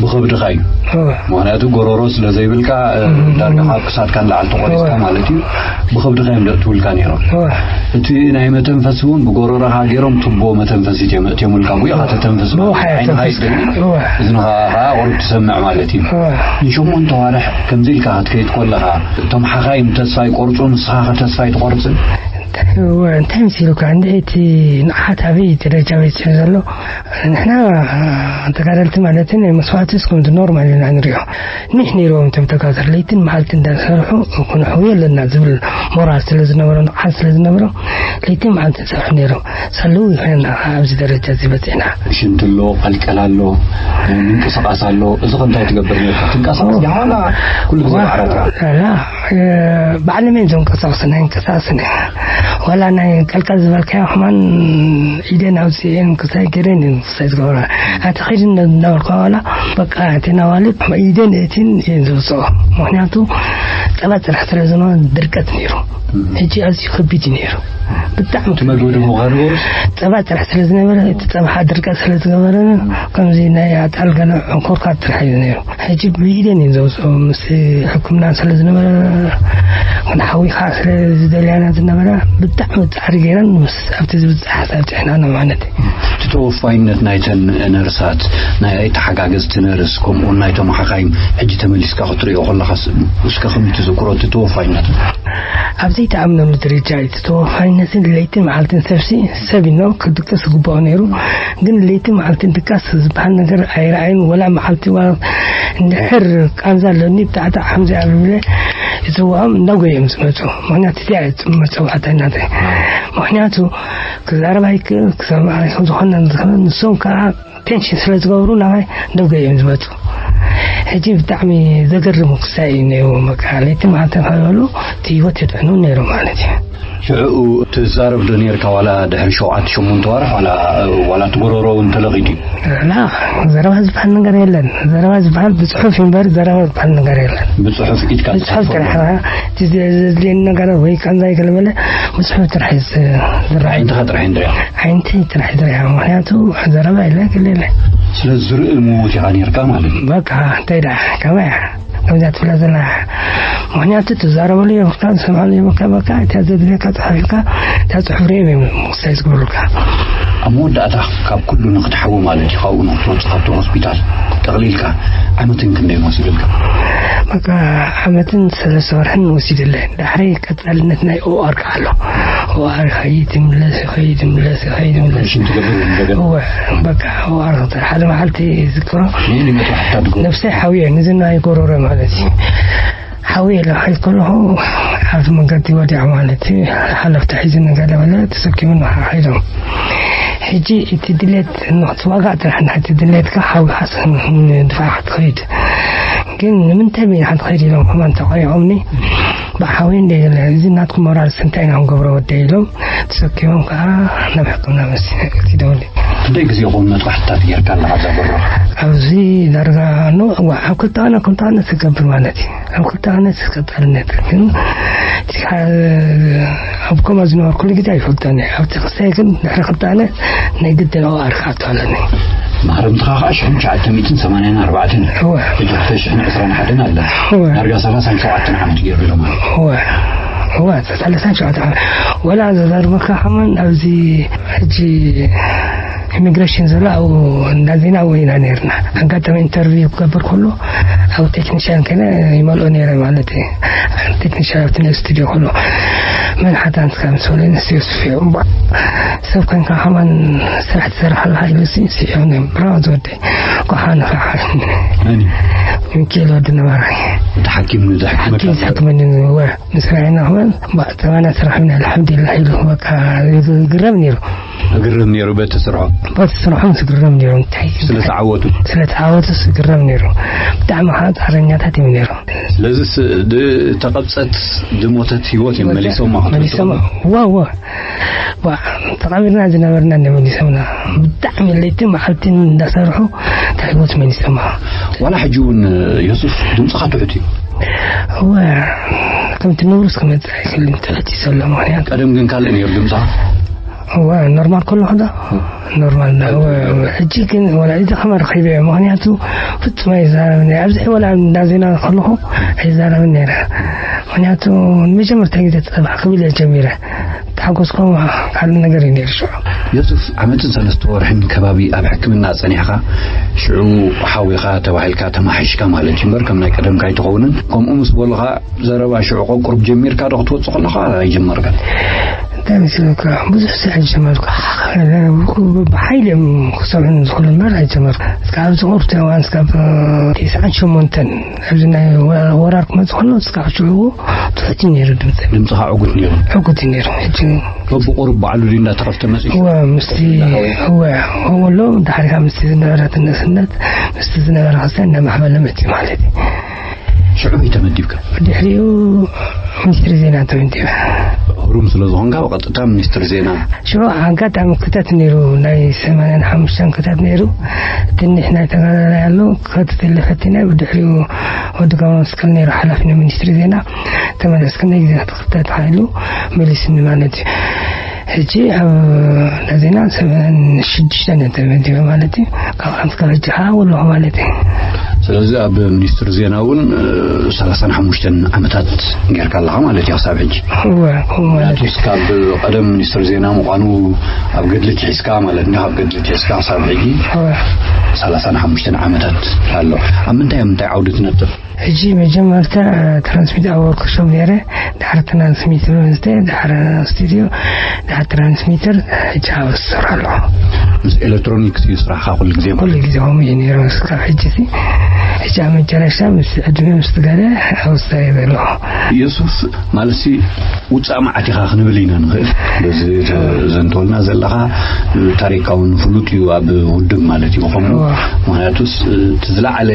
ብኸብድኻ እዩ። እወ። ምኽንያቱ ጎረሮ ስለ ዘይብልካ፣ እ፣ እም፣ ዳርጋ እም። ካብ ክሳድካ ንላዕሊ ተቖሪጽካ እወ። ማለት እዩ። ብኸብድኻ እዮም ዘእትውልካ ነይሮም። እወ። እቲ ናይ መተንፈሲ እውን ብጎረሮኻ ገይሮም ቱቦ መተንፈሲት እዮም ኣእትዮምልካ። ብኡ ኢኻ ተተንፍስ ማለት እዩ። ብኡ ዓይንኻ ሓያ ይደሊ፣ እወ። እዝንኻ ኸዓ ቁሩብ ትሰምዕ ማለት እዩ። እወ። ንሸሞንተ ዋርሕ ከምዚ ኢልካ ክትከይድ ከለኻ፣ እቶም ሓኻይም ተስፋ ይቆርጹ፣ ንስኻ ኸ ተስፋ ኣይትቆርጽን? እንታይ፣ እወ፣ እንታይ መሲሉካ? እንደ እቲ ንቕሓት ኣበይ ደረጃ በጺሑ ዘሎ? ንሕና ተጋደልቲ ማለት ናይ መስዋእቲ እስከ ኖርማል ኢና ንሪኦ። ኒሕ ነይርዎም እቶም ተጋደልቲ ለይትን መዓልትን እንዳሰርሑ ክንሕውዮ ኣለና ዝብል ሞራል ስለ ዝነበሮም፣ ንቕሓት ስለ ዝነበሮም ለይትን መዓልትን ዝሰርሑ ነይሮም። ሳለዉ ይኾነና ኣብዚ ደረጃ እዚ በጺሕና። ሽንቲ ኣሎ፣ ቀልቀል ኣሎ፣ ምንቅስቓስ ኣሎ። እዚ ኸ እንታይ ትገብር ነርካ? ትንቀሳቐስ ዲኻ ዋላ ኩሉ ግዜ ዋ-፣ ባዕላትካ? ላ፣ እ፣ ባዕሎም እዮም ዘንቀሳቕሱኒ፣ ኣይንቀሳቐስን እየ። ዋላ ናይ ቀልቀል ዝበልካዮ ከማን ኢደን ኣውፅኤን ክሳይ ገይረን እየን ክሳይ ዝገብራ። ኣቲ ኸይድ እናበልካ ዋላ በቃ እተን ኣዋልድ ኢደን እትን እየን ዘውፅኦ። ምኽንያቱ ፀባ ፅራሕ ስለ ዝነበረ ድርቀት ነይሩ። ሕጂ ኣዝዩ ከቢድ እዩ ነይሩ። ብጣዕሚ እቲ መግቢ ከቢድ። ድኹም ኸዓ ነበሩስ? ጸባ ጥራሕ ስለ ዝነበረ፣ እቲ ጸባ ድርቀት ስለ ዝገበረ፣ ከምዚ ናይ ኣጣል ገለ ዕንኮርኳት ጥራሕ እዩ ነይሩ። ሕጂ ብኢደን እዩ ዘውፅኦ፣ ምስ ሕክምና ስለ ዝነበረ፣ ክንሓዊ ከዓ ስለ ዝደልያና ዝነበረ፣ ብጣዕሚ ጻዕሪ ገይረን ምስ ኣብቲ ዝብጻሕ ሓሳብ ጥሕናና ማለት እዩ። እቲ ተወፋይነት ናይተን ነርሳት፣ ናይ ተሓጋገዝቲ ነርስ፣ ከምኡውን ናይቶም ሓኻይም ሕጂ ተመሊስካ ክትሪኦ ከለኻስ፣ እስከ ከመይ ትዝክሮ እቲ ተወፋይነት? ኣብ ዘይተኣምነሉ ደረጃ እዩ። እቲ ተወፋይነትን ለይትን መዓልትን ሰብሲ ሰብ ኢኖ ክድቅስ ዝግብኦ ነይሩ። ግን ለይትን መዓልትን ድቃስ ዝበሃል ነገር ኣይረኣይን። ወላ መዓልቲ፣ ወላ እንድሕር ቃንዛ ኣለኒ፣ ብጣዕጣዕ ከምዚ ኣብ ብለ ይፅውዖም፣ እንዳጎዮም ዝመፁ። ምኽንያቱ እዚኣ እያ መፀዋዕታ ናተይ። ምኽንያቱ ክዛረብ ኣይክእል፣ ክሰምዕ ኣይክእል፣ ዝኾነ ዝኾነ፣ ንሶም ከዓ ቴንሽን ስለ ዝገብሩ ናባይ ደገ እዮም ዝመፁ። ሕጂ ብጣዕሚ ዘገርም ክሳይ እዩ ነይሩ። በቃ ለይትን መዓልትን ከይበሉ እቲ ህይወት የድሕኑ ነይሩ ማለት እዩ። ሽዑ ትዛረብ ዶ ነርካ ዋላ ድሕሪ ሸውዓተ ሸሞንተ ዋርሕ ዋላ፣ ዋላ እቲ ጎረሮ እውን ተለቒጡ እዩ? ላ፣ ዘረባ ዝበሃል ነገር የለን። ዘረባ ዝበሃል ብፅሑፍ እዩ እምበር ዘረባ ዝበሃል ነገር የለን። ብፅሑፍ ኢድካ ብፅሑፍ ትፅሕፎ? ጥራሕ፣ እቲ ዘ-፣ ዘድልየኒ ነገር ወይ ቃንዛ ይገለበለ ብፅሑፍ ጥራሕ እዩ ዝ-፣ ዝረኣይ። ዓይንትኻ ጥራሕ እዩ ንሪኦ? ዓይንቲ ጥራሕ ዝረኣ፣ ምኽንያቱ ዘረባ የለ፣ ገለ የለ። ስለ ዝርኢ ምዉት ኢኻ ነርካ ማለት እዩ። በቃ፣ እንታይ ደኣ፣ ከመይ እያ? ከምዛ ትብላ ዘላ። ምኽንያቱ ትዛረበሉ የብልካ፣ ትሰምዓሉ የብልካ፣ በቃ፣ እታ ዘድልየካ ጽሑፍ ኢልካ፣ እታ ጽሑፍ ርእ እዮም ምኽሳይ ዝገብሩልካ። ኣብ መወዳእታ፣ ካብ ኩሉ ንኽትሓዊ ማለት እዩ፣ ካብኡ ንኽትወጽእ ካብቲ ሆስፒታል፣ ጠቕሊልካ፣ ዓመትን ክንደይ ወሲዱልካ? በቃ፣ ዓመትን ሰለስተ ወርሕን ወሲዱለይ። ዳሕረይ ቀጻልነት ናይ ኦኣር ከኣ ኣሎ። ኦኣር ይኸይድ ይምለስ፣ ይኸይድ ይምለስ፣ ይኸይድ ይምለስ። ሽንቲ ገበር እንደገና? እወ፣ በቃ ኦኣር ሓደ መዓልቲ ይዝክሮ። ነይ ንመጥባሕታ ትገብር? ነብሰይ ሓውየ፣ ንዚ ናይ ጎረሮ ማለት እዩ። ሓውየ ኢለ ከይድ ከለኹ፣ ኣብዚ መንገዲ ወዲዐ ማለት እዩ። ሓለፍቲ ሒዙ ንገለ በለ፣ ተሰኪሙ ንሓ ኸይዶም። ሕጂ እቲ ድሌት ንኽትዋጋእ ጥራሕ፣ ናይቲ ድሌትካ ሓዊኻስ ንድፋዕ ክትኸይድ። ግን ንምንታይ በይንኻ ትኸይድ ኢሎም ከማን ተቆይዖምኒ። ብሓወይ እንደ ገለ፣ እዚ ናትኩም ሞራልስ እንታይ ኢና ክንገብሮ ወደይ ኢሎም ተሰኪሞም ከዓ ናብ ሕክምና መስ-፣ ወሲዶምኒ። ክንደይ ግዜ ይኸውን መጥባሕትታት ጌርካ ኣለኻ ኣብዛ በረኻ? ኣብዚ ዳርጋ ኖ-፣ ዋ-፣ ኣብ ክልተ ቀነ፣ ክልተ ቀነ ትገብር ማለት እዩ። ኣብ ክልተ ቀነ ቀጻልነት። ግን እቲ ካ-፣ ኣብ ኮማ ዝነበርኩሉ ግዜ ኣይፈልጦን እየ። ኣብቲ ክሳይ ግን ድሕሪ ክልተ ቀነ ናይ ግድን ኦኣር ክኣቱ ኣለኒ። ማህረምትኻ ከዓ ሽሕን ትሽዓተ ሚእትን ሰማንያን ኣርባዕተን እዩ። እወ። ሕጂ ክልተ ሽሕን ዕስራን ሓደን ኣለ። እወ። ዳርጋ ሰላሳን ሸውዓተን ዓመት ገይሩ ኣሎ ማለት እዩ። እወ። እወ፣ ሰላሳን ሸውዓተን ዓመት። ወላ ዘዛርበካ ከማን ኣብዚ ሕጂ ኢሚግሬሽን ዘሎ ኣብኡ እንዳ ዜና ኣብኡ ኢና ነርና። ኣጋጣሚ ኢንተርቪው ክገብር ከሎ ኣብ ቴክኒሽያን ከነ ይመልኦ ነይረ ማለት እዩ። ቴክኒሽያን ኣብቲ ናይ ስቱዲዮ ከሎ መን ሓታ ንስካ ምስ በለ ንስ ዮሱፍ እዮም። ባ፣ ሰብ ኮንካ ከማን ስራሕ ትሰርሕ ኣለካ ኢሉ ሲ-፣ ስሒቑኒ። ብራቮ ዝወደይ። ኳሓ ንፋሕ። መን እዩ? ሚካኤል ወዲ ነባራይ። እቲ ሓኪም ንዘሕክመካ ሓኪም ዝሕክመኒ ወ-፣ ምስ ረኣየና ከማን፣ ባ፣ ተባና ስራሕ ኢና ኣልሓምዱሊላህ ኢሉ በቃ ይግረም ነይሩ። እግርም ነይሩ በቲ ስርሖ። በቲ ስርሖም ዝግረም ነይሩ። እንታይ ስለ ተዓወቱ? ስለ ተዓወቱ ዝግረም ነይሩ። ብጣዕሚ ከዓ ፃረኛታት እዮም ነይሩ። ስለዚስ ድ-፣ ተቐብፀት ድሞተት ህይወት እዮም መሊሶም ማለት መሊሶም። ዋ፣ ዋ። ዋ፣ ተቐቢርና ዝነበርና እንደ መሊሶምና። ብጣዕሚ ለይቲ መዓልቲ እንዳሰርሑ እንታይ ህይወት መሊሶማ። ዋላ ሕጂ እውን የሱስ ድምፅኻ ትሑት እዩ። እወ፣ ከምቲ ንብሩስ ክመፅእ ኣይክእልን፣ ትሑት እዩ ዘሎ። ምክንያቱ ቀደም ግን ካልእ ነይሩ ድምፅኻ? እወ፣ ኖርማል ከለኹ ዶ? ኖርማል ዶ? እወ፣ እወ። ሕጂ ግን ወላ እዚ ከመ ረኺበ እየ። ምክንያቱ ፍጹም ኣይዛረብን እየ። ኣብዚ ወላ እንዳ ዜና ከለኹ ኣይዛረብን ነይረ። ምክንያቱ ንመጀመርታ ግዜ ተፀባሕ ክብል እየ ጀሚረ። ተሓጎስኩም ካልእ ነገር እዩ ነይሩ ሽዑ። የሱስ ዓመትን ሰለስተ ወርሕን ከባቢ ኣብ ሕክምና ጸኒሕካ፣ ሽዑ ሓዊኻ ተባሂልካ ተማሒሽካ ማለት እዩ እምበር፣ ከም ናይ ቀደምካ ኣይትኸውንን። ከምኡ ምስ በሉኻ፣ ዘረባ ሽዑ ቁሩብ ጀሚርካ ዶ ክትወጽእ ከለኻ ኣይጀመርካን? እንታይ መሲሉካ? ብዙሕ ሰብ ኣይጀመርኩ። ብሓይሊ እዮም ክሰምዑኒ ዝኽእሉ እምበር ኣይጀመርኩ። እስካብ ኣብዚ ቁሩብ እዋን፣ እስካብ ተስዓን ሸሞንተን ኣብዚ ናይ ወ-፣ ወራር ክመጽእ ከሎ፣ እስካብ ሽዑ ትሑት እዩ ነይሩ ድምፂ። ድምፅኻ ዕጉት ነይሩ? ዕጉት እዩ ነይሩ። ሕጂ በብቁሩብ ባዕሉ ድዩ እንዳተኸፍተ መፂኡ? እወ፣ ምስቲ፣ እወ፣ ከምኡ ኣሎ። ድሓር ካብ ምስቲ ዝነበረ ትንእስነት፣ ምስቲ ዝነበረ ክስታይ እንዳማዕበለ መፂኡ ማለት እዩ። ሽዑ ኣበይ ተመዲብካ? ድሕሪኡ ሚኒስትሪ ዜና ተመዲበ። ህሩም ስለ ዝኾንካ ብቐጥታ ሚኒስትሪ ዜና። ሽዑ ኣጋጣሚ ክተት ነይሩ፣ ናይ ሰማንያን ሓሙሽተን ክተት ነይሩ። ትንሽ ናይ ተጋዳላይ ኣሎ፣ ክተት ተለ ፈቲነ፣ ብድሕሪኡ ወዲ ገብረ መስቀል ነይሩ ሓላፊ ናይ ሚኒስትሪ ዜና። ተመለስኩ፣ ናይ ግዜ ክተት ሓይሉ መሊስኒ ማለት እዩ። ሕጂ ኣብ እንዳ ዜና ሰብዓን ሽዱሽተን እየ ተመዲበ ማለት እዩ። ካብ ዓመት ካብ ሕጂ ከዓ ኣለኹ ማለት እዩ። ስለዚ ኣብ ሚኒስትሪ ዜና እውን፣ እ፣ ሰላሳን ሓሙሽተን ዓመታት ጌርካ ኣለኻ ማለት እዩ ክሳብ ሕጂ። እወ፣ ከምኡ ማለት ምክንያቱ እዩ። እስካብ ቀደም ሚኒስትር ዜና ምዃኑ ኣብ ገድሊ ትሒዝካ ማለት እንዲ ካብ ገድሊ ትሒዝካ ክሳብ ሕጂ እወ። ሰላሳን ሓሙሽተን ዓመታት ኣሎ። ኣብ ምንታይ፣ ኣብ ምንታይ ዓውዲ ትነጥፍ? ሕጂ መጀመርታ ትራንስሚተር ኣብ ወርክሾፕ ነይረ፣ ድሓር ትራንስሚተር ወስደ፣ ድሓር ስቱዲዮ፣ ድሓር ትራንስሚተር፣ ሕጂ ኣብ ዝሰርሕ ኣለኹ። ምስ ኤሌክትሮኒክስ እዩ ስራሕካ ኩሉ ግዜ ማለት ኩሉ ግዜ ከምኡ እዩ ነይሩ። እስካብ ሕጂ ሲ፣ ሕጂ ኣብ መጨረሻ ምስ ዕድመ ምስ ገለ ኣብ ዝሰርሕ ዘለኹ። የሱስ ማለት ሲ፣ ውፃእ መዓት ኢኻ ክንብል ኢና ንኽእል። በዚ ተ-፣ ዘንተወልና ዘለኻ ታሪካውን ፍሉጥ እዩ ኣብ ውድብ ማለት እዩ። ብኸምኡ እዋ። ምኽንያቱስ እቲ ዝለዓለ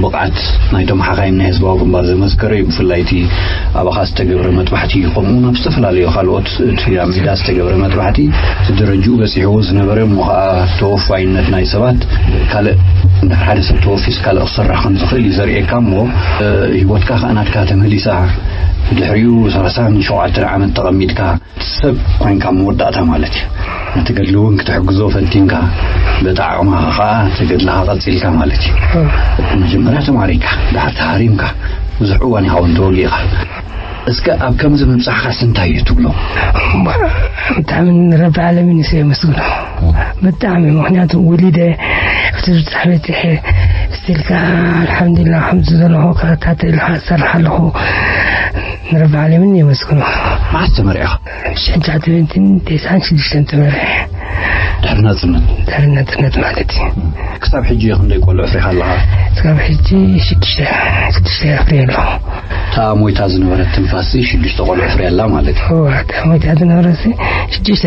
ብቕዓት ናይቶም ሓኻይም ናይ ህዝባዊ ግንባር ዘመስከረ እዩ። ብፍላይ እቲ ኣባኻ ዝተገብረ መጥባሕቲ፣ ከምኡ እውን ኣብ ዝተፈላለዩ ካልኦት እቲ ኣብ ሜዳ ዝተገብረ መጥባሕቲ እቲ ደረጅኡ በፂሕዎ ዝነበረ እሞ ከዓ ተወፋይነት ናይ ሰባት ካልእ እንድሕር ሓደ ሰብ ተወፊስ ካልእ ክሰርሕ ከም ዝኽእል እዩ ዘርእየካ እሞ፣ እ፣ ህይወትካ ከዓ ናትካ ተመሊሳ ብድሕሪኡ ሰላሳን ሸውዓተን ዓመት ተቐሚጥካ ሰብ ኮይንካ መወዳእታ ማለት እዩ። ነቲ ገድሊ እውን ክትሕግዞ ፈቲንካ፣ በቲ ዓቕምኻ ኸዓ እቲ ገድልኻ ቀጺልካ ማለት እዩ። መጀመርያ ተማሪካ፣ ድሓር ተሃሪምካ፣ ብዙሕ እዋን ኢኻ እውን ተወጊእኻ። እስከ ኣብ ከምዚ ምብጻሕኻስ እንታይ እዩ ትብሎ? እምባ፣ ብጣዕሚ ንረቢ ዓለሚን ንሱ የመስግኖ። ብጣዕሚ፣ ምኽንያቱ ወሊደ፣ ኣብቲ ብጻሕ በጺሐ፣ ስቲል ከኣ ኣልሓምዱሊላህ፣ ከምዚ ዘለኹ ከታተል ኢልካ እሰርሕ ኣለኹ። ንረቢ ዓለምን የመስግኖ። መዓስ ተመሪዕኻ? ሽሕን ትሽዓተ ሚእትን ተስዓን ሽዱሽተን ተመሪዐ። ድሕሪ ናጽነት? ድሕሪ ናጽነት ማለት እዩ። ክሳብ ሕጂ ክንደይ ቆልዑ ኣፍሪኻ ኣለኻ? ክሳብ ሕጂ ሽዱሽተ፣ ሽዱሽተ ኣፍርየ ኣለኹ። እታ ሞይታ ዝነበረት ትንፋስ ሽዱሽተ ቆልዑ ኣፍርያ ኣላ ማለት እዩ። እወ፣ እታ ሞይታ ዝነበረት ሽዱሽተ፣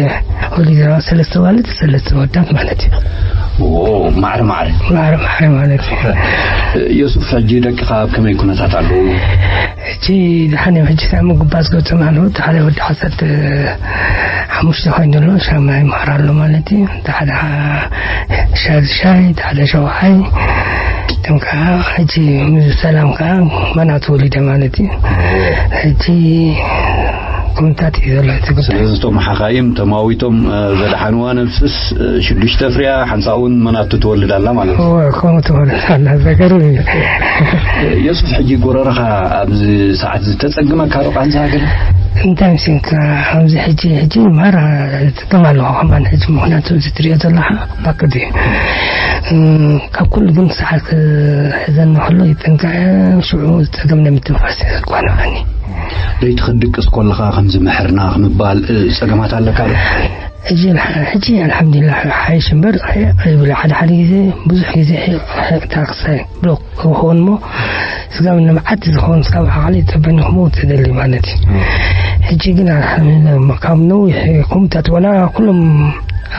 ወሊዳ ሰለስተ ኣዋልድ፣ ሰለስተ ኣወዳት ማለት እዩ። ኦ፣ ማዕረ ማዕረ። ማዕረ ማዕረ ማለት እዩ። የሱፍ፣ ሕጂ ደቅኻ ኣብ ከመይ ኩነታት ኣለዉ? ሕጂ ደሓን እዮም። ሕጂ ሳዕ ምጉባዝ ገጾም ኣለዉ። እቲ ሓደ ወዲ ዓሰርተ ሓሙሽተ ኮይኑ ኣሎ፣ ሻምናይ ይምሃር ኣሎ ማለት እዩ። እቲ ሓደ ሻድሻይ፣ እቲ ሓደ ሸውዓይ። እቶም ከዓ ሕጂ ምስ ሰላም ከዓ መናቱ ወሊደ ማለት እዩ። ሕጂ ኩምታት እዩ ዘሎ እቲ ጉዳይ። ስለዚ እቶም ሓኻይም ተማዊቶም፣ እ፣ ዘድሓንዋ ነብስስ፣ እ፣ ሽዱሽተ ፍርያ ሓንሳእ እውን መናቱ ትወልድ ኣላ ማለት እዩ። እወ፣ ከምኡ ትወልድ ኣላ። ዘገርም እዩ። የሱስ፣ ሕጂ ጎረረኻ ኣብዚ ሰዓት ዝተጸግመካ ዶ ቃንዛ ገለ? እንታይ ምስልካ፣ ኣብዚ ሕጂ፣ ሕጂ ማራ ዝጽገም ኣለኹ ከማን ሕጂ፣ ምኽንያቱ እዚ ትሪኦ ዘለኻ ባክድ እዩ። እ፣ ካብ ኩሉ ግን ሰዓት ክሕዘኒ ከሎ ይጥንቀቕ፣ ሽዑ ዝጸገም ናይ ምትንፋስ እዩ ዘጓንፈኒ። ለይቲ ክትድቅስ ከለኻ ከምዚ ምሕርናኽ ምባል፣ እ፣ ጸገማት ኣለካ ዶ? ሕጂ ኣልሓ-፣ ሕጂ ኣልሓምዱሊላህ ሓይሽ እምበር፣ ሒቕ ይብል። ሓደ ሓደ ግዜ፣ ብዙሕ ግዜ ሒቕ፣ ሒቕ ታክሳይ ብሎክ ክኸውን እሞ፣ ስጋብ ንብዓት ዝኸውን ስጋብ ዓቕሊ ይጸበኒ ክመውት ዝደሊ ማለት እዩ። ሕጂ ግን ኣልሓምዱሊላህ፣ ካብ ነዊሕ ኩምታት ዋላ ኩሎም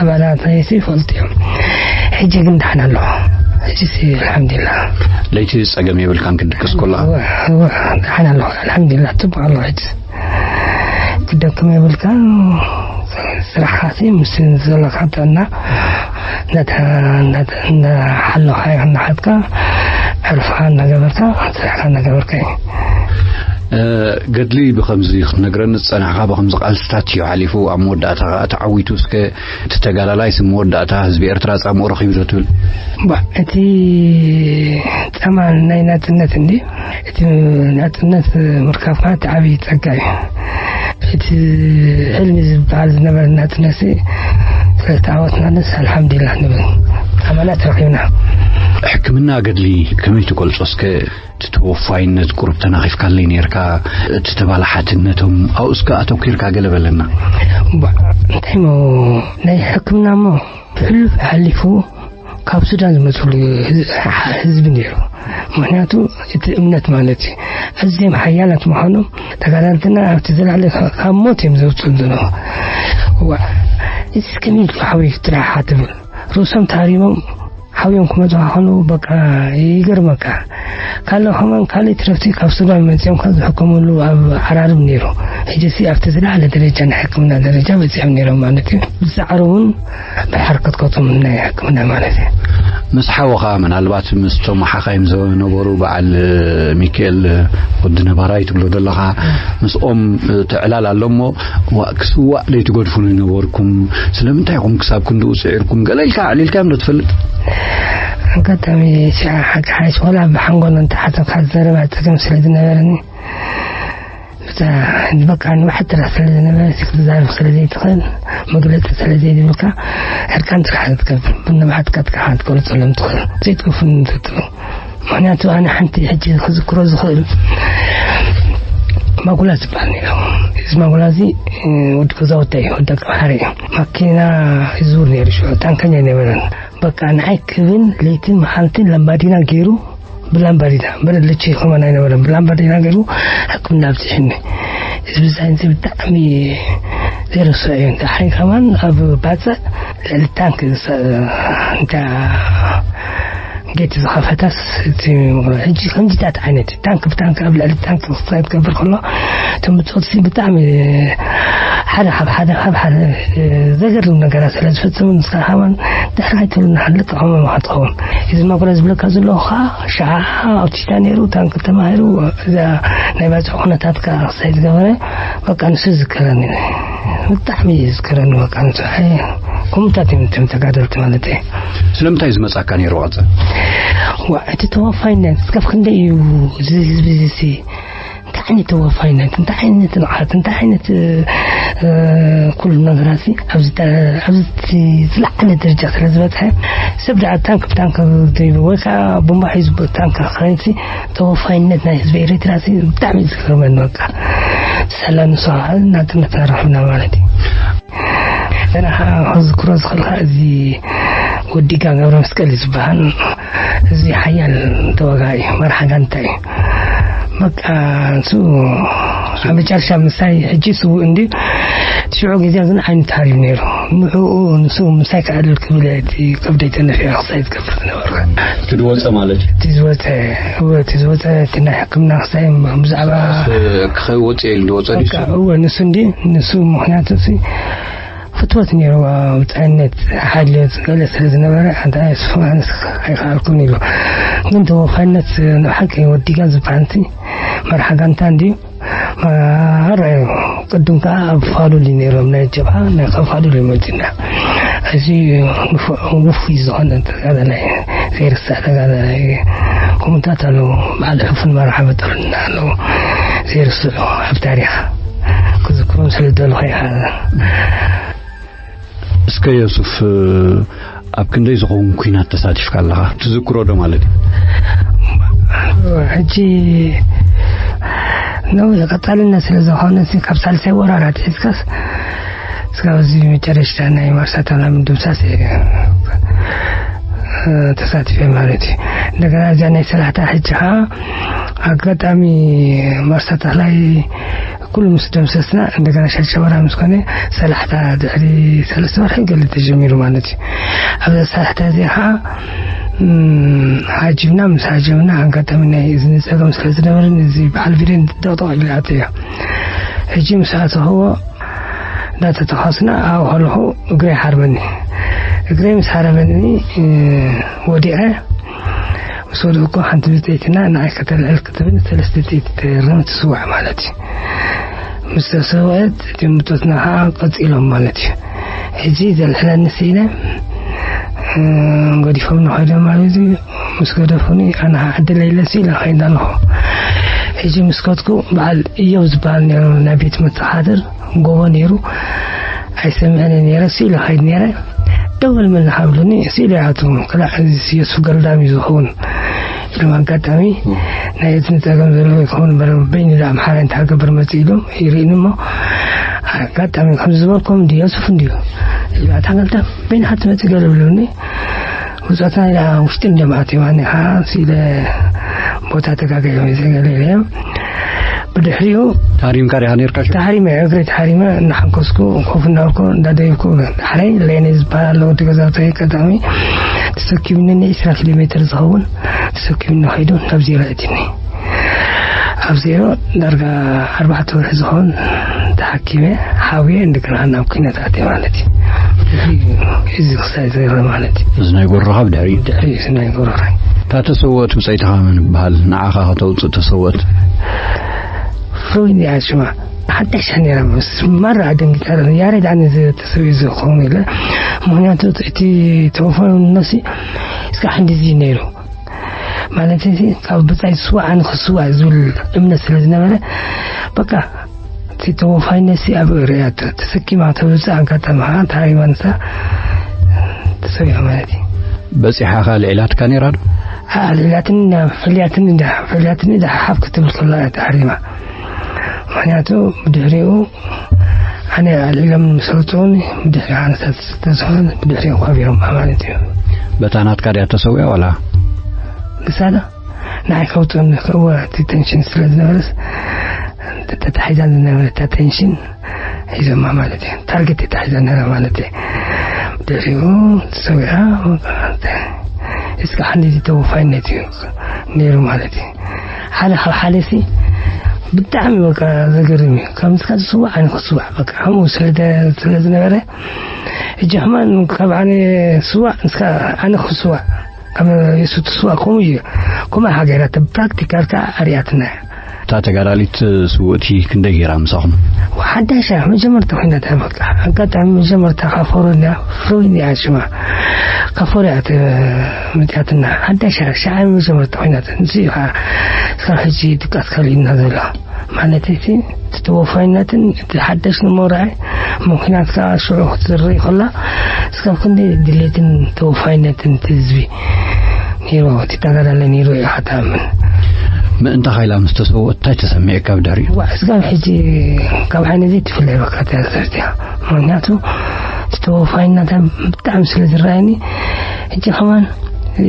ኣባላት ናይሲ ይፈልጡ እዮም። ሕጂ ግን ደሓን ኣለኹ። ሕጂሲ ኣልሓምዱሊላህ። ለይቲ ጸገም የብልካን ክትድቅስ ከለኻ? እወ፣ እወ፣ ደሓን ኣለኹ። ኣልሓምዱሊላህ፣ ጽቡቕ ኣለኹ ሕጂ። ክደክም የብልካ። ስራሕካሲ ምስ ዘለካ ጥዕና እናተ-፣ እናተ-፣ እናሓለኻ ኢኻ እናሓዝካ፣ ዕረፍትኻ እናገበርካ፣ ስራሕካ እናገበርካ እዩ። እ፣ ገድሊ ብኸምዚ ክትነግረኒ ዝጸናሕካ፣ ብኸምዚ ቃልስታት እዩ ሓሊፉ። ኣብ መወዳእታ ከኣ ተዓዊቱ። እስከ እቲ ተጋዳላይ ስም መወዳእታ ህዝቢ ኤርትራ ጻምኡ ረኺቡ ዶ ትብል? ባ፣ እቲ ጻማ ናይ ናጽነት እንዲ፣ እቲ ናጽነት ምርካብካ እቲ ዓብዪ ጸጋ እዩ። እቲ ሕልሚ ዝበሃል ዝነበረ ናጽነት ሲ፣ ስለ ዝተዓወትናለስ ኣልሓምዱሊላህ ንብል። ኣማናት ረኺብና። ሕክምና ገድሊ ከመይ ትገልጾ እስከ? እቲ ተወፋይነት ቁሩብ ተናኺፍካለይ ነይርካ፣ እቲ ተባላሓትነቶም ኣብኡስከ ኣተኲርካ ገለ በለና። ባ፣ እንታይ እሞ ናይ ሕክምና እሞ ብሕሉፍ ሓሊፉ ካብ ሱዳን ዝመፅሉ ህዝ-፣ ህዝቢ ነይሩ። ምኽንያቱ እቲ እምነት ማለት እዩ። ኣዝዮም ሓያላት ምዃኖም ተጋዳልትና ኣብቲ ዝለዓለ ካብ ሞት እዮም ዘውፅኡ ዘለዉ። ዋ፣ እዚ ከመይ ኢልካ ሓወይ ትረሓ ትብል። ርእሶም ተሃሪሞም ሓውዮም ክመፁ ከለዉ በቃ ይገርመካ። ካልእ ከማን ካልእ ትረፍቲ ካብ ሱዳን መፂኦም ካብ ዝሕከምሉ ኣብ ዓራርብ ነይሩ። ሕጂ ሲ ኣብቲ ዝለዓለ ደረጃ ናይ ሕክምና ደረጃ በፂሖም ነይሮም ማለት እዩ። ብፃዕሪ እውን ብሓርከት ከቶም ናይ ሕክምና ማለት እዩ። ምስ ሓወኻ ምናልባት ምስቶም ሓኻይም ዝነበሩ በዓል ሚካኤል ወዲ ነባራይ ትብሎ ዘለኻ ምስኦም ትዕላል ኣሎ እሞ ዋ-፣ ክስዋእ ዘይትገድፉ ነበርኩም። ስለምንታይ ኢኹም ክሳብ ክንድኡ ጽዒርኩም? ገለ ኢልካ ኣዕሊልካዮም ዶ ትፈልጥ? ኣጋጣሚ ሽዓ ሓቂ ሓይሽ ወላ ብሓንጎል እንተሓሰብካ ዘረባ ጸገም ስለ ዝነበረኒ፣ ብታ-፣ በቃ ንባዕል ጥራሕ ስለ ዝነበረ፣ ክትዛረብ ስለ ዘይትኽእል፣ መግለጺ ስለ ዘይብልካ፣ ሕርቃን ጥራሕ ክትገብር፣ ብንብዓትካ ጥራሕ ክትገልጸሎም ትኽእል። ዘይትከፍል እንተትብል። ምኽንያቱ ኣነ ሓንቲ ሕጂ ክዝክሮ ዝኽእል ማጉላ ዝበሃል ነይሩ። እዚ ማጉላ እዚ፣ እ፣ ወዲ ገዛውታ እዩ፣ ወዲ ኣቀምሓረ እዩ። ማኪና ይዝውር ነይሩ ሽዑ፣ ታንከኛ ኣይነበረን። በቃ ንዓይ ክብን ለይትን መዓልትን ላምባዲና ገይሩ፣ ብላምባዲና፣ በረድ ልቺ ከማን ኣይነበረን፣ ብላምባዲና ገይሩ ሕክምና ኣብፂሑኒ። እዚ ብዛይን እዚ ብጣዕሚ ዘይርስዖ እዩ። ደሓይ ከማን ኣብ ባፅዕ ልዕሊ ታንክ ዝሰ-፣ እንታ ጌት ዝኸፈታስ እቲ ምቕሎ። ሕጂ ከምዚታት ዓይነት ታንክ ብታንክ ኣብ ልዕሊ ታንክ ክሳይ ትገብር ከሎ፣ እቶም ብጾትሲ ብጣዕሚ ሓደ ካብ ሓደ ካብ ሓደ ዘገርም ነገራት ስለ ዝፍጽሙ፣ ንስኻ ከማን ድሕር ኣይትብሉን፣ ሓልጥ ከማን ኢኻ ትኸውን። እዚ መጉረ ዝብለካ ዘለኹ ኸዓ ሸዓ ኣውቲስታ ነይሩ፣ ታንክ ተማሂሩ፣ እዛ ናይ ባጽዕ ኩነታት ከኣ ክሳይ ዝገበረ፣ በቃ ንሱ ዝዝከረኒ። ብጣዕሚ እዩ ዝዝከረኒ፣ በቃ ንሱ። ኣይ፣ ከምኡታት እዮም እቶም ተጋደልቲ ማለት እየ። ስለምንታይ ዝመጻካ ነይሩ ቀጽል? ዋ፣ እቲ ተወፋይነት እስካብ ክንደይ እዩ እዚ ህዝቢ እዚ ሲ? እንታይ ዓይነት ተወፋይነት፣ እንታይ ዓይነት ንቕሓት፣ እንታይ ዓይነት፣ እ፣ ኩሉ ነገራት ሲ ኣብዚ ተ-፣ ኣብዚ እቲ ዝለዓለ ደረጃ ስለ ዝበጽሐ፣ ሰብ ደኣ ታንክ ብታንክ ዘይብሉ ወይ ከዓ ቡምባ ሒዙ ታንክ ክኸይድ ሲ፣ ተወፋይነት ናይ ህዝቢ ኤርትራ ሲ ብጣዕሚ እዩ ዝገርመኒ። በቃ ሰላም ንስኻ ናጽነት ረኺብና ማለት እዩ። ገና ከዓ ክዝክሮ ዝኽእል ከዓ እዚ ወዲጋ ገብረ መስቀል እዩ ዝበሃል። እዚ ሓያል ተዋጋኢ መርሓ ጋንታ እዩ። በቃ ንሱ ኣብ መጨረሻ ምሳይ ሕጂ ስዉእ እንድዩ። ሽዑ ግዜ ግን ዓይኑ ተሃሪሙ ነይሩ። ንዕኡ ንሱ ምሳይ ክኣልል ክብል እቲ ከብደይ ተነፊዑ ክሳይ ዝገብር ዝነበረ። እቲ ዝወፀ ማለት እዩ? እቲ ዝወፀ፣ እወ፣ እቲ ዝወፀ፣ እቲ ናይ ሕክምና ክሳይ ብዛዕባ ክኸይወፅእ ኢሉ ዝወፀ ድዩ? በቃ፣ እወ፣ ንሱ እንዲ፣ ንሱ ምኽንያቱ እሱ ፍትወት ነይሩ፣ ውፃይነት ሓልዮት ገለ ስለ ዝነበረ፣ ኣንታ የስፍማንስ ኣይከኣልኩን ኢሉ። ግን ተወፋይነት ንብሓቂ ወዲጋ ዝበሃል እቲ መርሓ ጋንታ እንድዩ። ማራ እዩ። ቅድም ከዓ ኣብ ፋሉል እዩ ነይሮም፣ ናይ ጀብሃ ናይ ካብ ፋሉል እዩ መፂና። እዚ ንፉዕ ውፉይ ዝኾነ ተጋዳላይ፣ ዘይርሳዕ ተጋዳላይ፣ ከምኡታት ኣለዉ። በዓል ሕፉን መርሓ በጠሉና ኣለዉ፣ ዘይርስዑ ኣብ ታሪኽ ክዝክሮም ስለ ዝደለኹ እየ። እስከ ዮሱፍ፣ ኣብ ክንደይ ዝኸውን ኲናት ተሳቲፍካ ኣለኻ? ትዝክሮ ዶ ማለት እዩ? ሕጂ ነዊሕ ቀጻልነት ስለ ዝኾነ፣ ካብ ሳልሳይ ወራር ኣትሒዝካስ እስካብ እዚ መጨረሽታ ናይ ማርሳታና ምድምሳስ እየ ተሳቲፈ ማለት እዩ። እንደገና እዚኣ ናይ ሰላሕታ ሕጂ ከዓ ኣጋጣሚ ማርሳታ ላይ ኩሉ ምስ ደምሰስና፣ እንደገና ሻሸወራ ምስ ኮነ፣ ሰላሕታ ድሕሪ ሰለስተ ወርሒ ገለ ተጀሚሩ ማለት እዩ። ኣብዛ ሰላሕታ እዚኣ ከዓ፣ እም፣ ሃጅምና፣ ምስ ሃጀምና፣ ኣጋጣሚ ናይ እዝኒ ጸገም ስለ ዝነበረኒ፣ እዚ በዓል ቪሬን ደቕደቕ ኢሉ ኣተዮ። ሕጂ ምስ ኣተኽዎ፣ እንዳተተኾስና፣ ኣብኡ ከለኹ እግረይ ሓርበኒ። እግረይ ምስ ሓረበኒ፣ እ፣ ወዲቐ። ምስ ወደቅኩ ሓንቲ ብጸይትና ንዓይ ከተልዕል ክትብል ሰለስተ ጥይት ተርም ትስዋዕ ማለት እዩ። ምስ ተሰውዐት እቶም ብጾትና ከዓ ቀጺሎም ማለት እዩ። ሕጂ ዘልዕለኒ ስኢነ፣ እ፣ ገዲፎም ንኸይዶም ማለት እዩ። ምስ ገደፉኒ ኣነ ከዓ ዕድለይ ኢለ ስኢለ ከይድ ኣለኹ። ሕጂ ምስ ከድኩ በዓል እዮብ ዝበሃል ነይሩ ናይ ቤት መተሓድር ጎቦ ነይሩ። ኣይሰምዕን ነይረ፣ ስኢለ ከይድ ነይረ። ደው በል መለኻ ብሉኒ፣ ስኢለ ይኣትዉ። ክላእ እዚ የሱ ገልዳም እዩ ዝኸውን። ኢሎም ኣጋጣሚ ናይ እዝኒ ጸገም ዘለዎ ይኸውን እምበር በይኑ ዳ ኣምሓራ እንታይ ክገብር መጽእ ኢሎም ይርእኒ እሞ ኣጋጣሚ ከም ዝበልኩም እንድዩ የሱፍ እንድዩ ኢሉ ኣታ ገልዳም በይንኻ ትመጽእ ገለ ብሉኒ። ውጻእትና ኢላ ውሽጢ እንዲዮም ኣትዮም ኣነ ከዓ ስኢለ ቦታ ተጋገዮም ዘገለ ኢለዮም። ብድሕሪኡ ታሪምካ ዲኻ ነርካ? ታሪመ፣ እግረይ ታሪመ፣ እናሓንከስኩ ኮፍ እናበልኩ እንዳደየብኩ፣ ዳሕረይ ሌኒ ዝበሃል ኣሎ ወዲ ገዛውተይ፣ ቀዳሚ ተሰኪሙኒ ን ዒስራ ኪሎ ሜትር ዝኸውን ተሰኪሙኒ ከይዱ ናብ ዜሮ ኣእትዩኒ። ኣብ ዜሮ ዳርጋ ኣርባዕተ ወርሒ ዝኸውን ተሓኪመ፣ ሓውየ፣ እንደገና ናብ ኲናት ኣትየ ማለት እዩ። እዚ ክሳይ ዜሮ ማለት እዩ። እዚ ናይ ጎረኻ ብድሕሪ? ድሕሪ እዚ ናይ ጎረኻ። እታ ተሰወት ብጸይትኻ መን ይበሃል? ንዓኻ ከተውጽእ ተሰወት? ፍሮይን እያ ሽማ። ሓዳሽ ነይራ፣ ምስ ማራ ኣደንጊጻ። ያሬድ ኣነ ዝተሰብዩ ዝኸውን ኢለ። ምኽንያቱ እቲ ተወፋይነትሲ እስካብ ሕንድዚ ነይሩ። ማለት እዚ ካብ ብጻይ ዝስዋዕ ኣነ ክስዋዕ ዝብል እምነት ስለ ዝነበረ፣ በቃ እቲ ተወፋይነትሲ ኣብ ርእያቶ ተሰኪማ ተውጽእ። ኣጋጣሚ ከዓ ተሃሪማ ንሳ ተሰዊኣ ማለት እዩ። በጺሓ ከ ኣልዒላትካ ነይራ ዶ? ኣልዒላትኒ፣ ፈሊያትኒ እንዳ፣ ፈሊያትኒ እንዳ ሓፍ ክትብል ከላ እያ ተሃሪማ። ምኽንያቱ ብድሕሪኡ ኣነ ኣልዒሎም ምስ ወጹኒ፣ ብድሕሪ ኣነታት ዝተስፋን ብድሕሪኡ ቀቢሮም ማለት እዩ። በታ ናትካ ድያ ተሰዊኣ ዋላ? ንሳ ዶ? ንዓይ ከውጽኡኒ ክእወ እቲ ቴንሽን ስለ ዝነበረስ፣ ተታሒዛ ዝነበረት እታ ቴንሽን ሒዞማ ማለት እዩ። ታርጌት ተታሒዛ ነይራ ማለት እዩ። ድሕሪኡ ተሰዊኣ፣ እስካብ ክንድዚ ተወፋይነት እዩ ነይሩ ማለት እዩ። ሓደ ካብ ሓደሲ ብጣዕሚ በቃ ዘገርም እዩ። ካብ ንስካ ዝስዋዕ ኣነ ክስዋዕ በቃ ከምኡ ስለ ስለ ዝነበረ፣ ሕጂ ከማን ካብ ኣነ ስዋዕ ንስካ ኣነ ክስዋዕ ካብ የሱ ትስዋዕ ከምኡ እዩ። ከምኡ ሓገራት ፕራክቲካል ከዓ ኣርያትና እያ። እታ ተጋዳሊት ስውእቲ ክንደይ ገይራ ምሳኹም? ሓዳሽ እያ፣ መጀመርታ ኮይና እያ። በቃ ኣጋጣሚ መጀመርታ ካብ ፎሮን እያ፣ ፍሮይን እያ ሽማ። ካብ ፎሮ እያ ተ-፣ መፅያትና። ሓዳሽ እያ፣ ሸዓ መጀመርታ ኮይና እያ። ንሱ እዩ ከዓ እስካብ ሕጂ ድቃስ ከልዩና ዘሎ። ማለት እቲ፣ እቲ ተወፋይነትን እቲ ሓዳሽ ንመርዐ ምኽንያት ከዓ ሽዑ ክትዝርኢ ከላ፣ እስካብ ክንደይ ድሌትን ተወፋይነትን እቲ ህዝቢ ነይሩ፣ እቲ ተጋዳላይ ነይሩ ኢኻ ትኣምን። ምእንታ ኻይላ ምስ ተሰወት እንታይ ተሰሚዕካ ብድሕሪኡ? ዋእ፣ እስካብ ሕጂ ካብ ዓይነ ዘይትፍለ በቃ እያ ዝሰርት እያ። ምኽንያቱ እቲ ተወፋይነታ ብጣዕሚ ስለ ዝረኣየኒ፣ ሕጂ ከማን፣ እ፣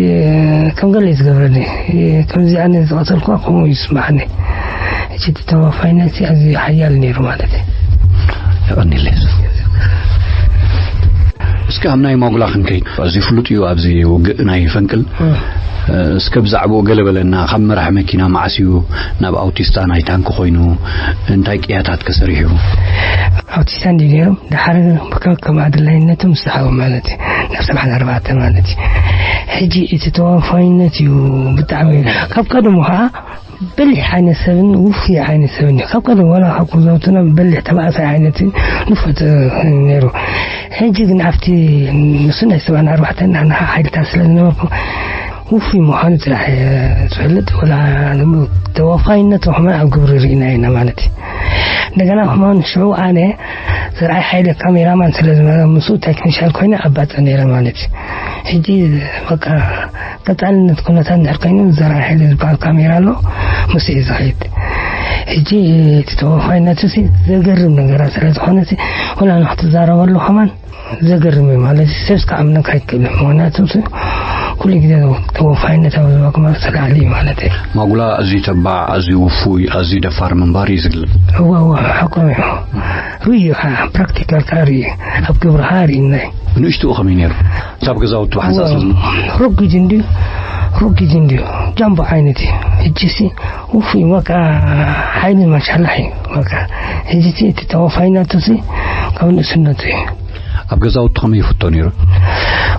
ከም ገለ እዩ ዝገብረኒ። እ፣ ከምዚ ኣነ ዝቐተልኳ ከምኡ እዩ ዝስምዓኒ። ሕጂ እቲ ተወፋይነት ኣዝዩ ሓያል ነይሩ ማለት እዩ። የቐንየለይ። እስኪ ኣብ ናይ ማጉላ ክንከይድ። ኣዝዩ ፍሉጥ እዩ ኣብዚ ውግእ ናይ ፈንቅል። እ። እ፣ እስከ ብዛዕባኡ ገለ በለና። ካብ መራሒ መኪና መዓስ እዩ ናብ ኣውቲስታ ናይ ታንኪ ኮይኑ? እንታይ ቅያታት ከ ሰሪሑ? ኣውቲስታ እንድዩ ነይሮም። ድሓር ከም ኣድላይነቱ ምስ ዝሓቦ ማለት እዩ። ናብ ሰብዓን ኣርባዕተን ማለት እዩ። ሕጂ እቲ ተወፋይነት እዩ ብጣዕሚ ካብ ቀደሙ ከዓ በሊሕ ዓይነት ሰብን ውፉይ ዓይነት ሰብን እዩ። ካብ ቀደም ዋላ ካብ ገዛውትና በሊሕ ተባዕሳይ ዓይነት እዩ ንፈልጥ ነይሩ። ሕጂ ግን ኣብቲ ንሱ ናይ ሰብዓን ኣርባዕተን ኣና ሓይልታት ስለ ዝነበርኩ ውፉይ ምዃኑ ጥራሕ እየ ዝፈልጥ። ወላ ተወፋይነቱ ከማን ኣብ ግብሪ ርኢና ኢና ማለት እዩ። እንደገና ከማን ሽዑ ኣነ ዘርኣይ ሓይለ ካሜራማን ስለ ዝነበረ ምስኡ ቴክኒሻል ኮይነ ኣባጽዕ ነይረ ማለት እዩ። ሕጂ በቃ ቀጻልነት ኩነታት እንድሕር ኮይኑ ዘርኣይ ሓይለ ዝበሃል ካሜራ ኣሎ፣ ምስኡ እዩ ዝኸይድ። ሕጂ እቲ ተወፋይነቱ ሲ ዘገርም ነገራት ስለ ዝኾነ ሲ ወላ ንክትዛረበሉ ከማን ዘገርም እዩ ማለት እዩ። ሰብ ክኣምነካ ኣይክእልን። ምኽንያቱ ሲ ኩሉ ግዜ ተወፋይነት ኣብ ዝባክማ ዝተላዕለ እዩ ማለት እዩ። ማጉላ ኣዝዩ ተባዕ፣ ኣዝዩ ውፉይ፣ ኣዝዩ ደፋር ምንባር እዩ ዝግለጽ። እዋ፣ እዋ፣ ሓቆም እዩ። ርእዩ ኸዓ፣ ፕራክቲካል ኸዓ ርእዩ፣ ኣብ ግብሪ ኸዓ ርእዩና እዩ። ንእሽትኡ ከመይ ነይሩ? ክሳብ ገዛውቱ ብሓንሳእ ስለ ዝነበረ። ሩጉጅ እንድዩ፣ ሩጉጅ እንድዩ። ጃምቦ ዓይነት እዩ። ሕጂሲ ውፉይ፣ በቃ፣ ሓይሊ ማሻላህ እዩ። በቃ፣ ሕጂሲ እቲ ተወፋይነቱሲ ካብ ንእስነቱ እዩ። ኣብ ገዛውቱ ከመይ ይፍቶ ነይሩ?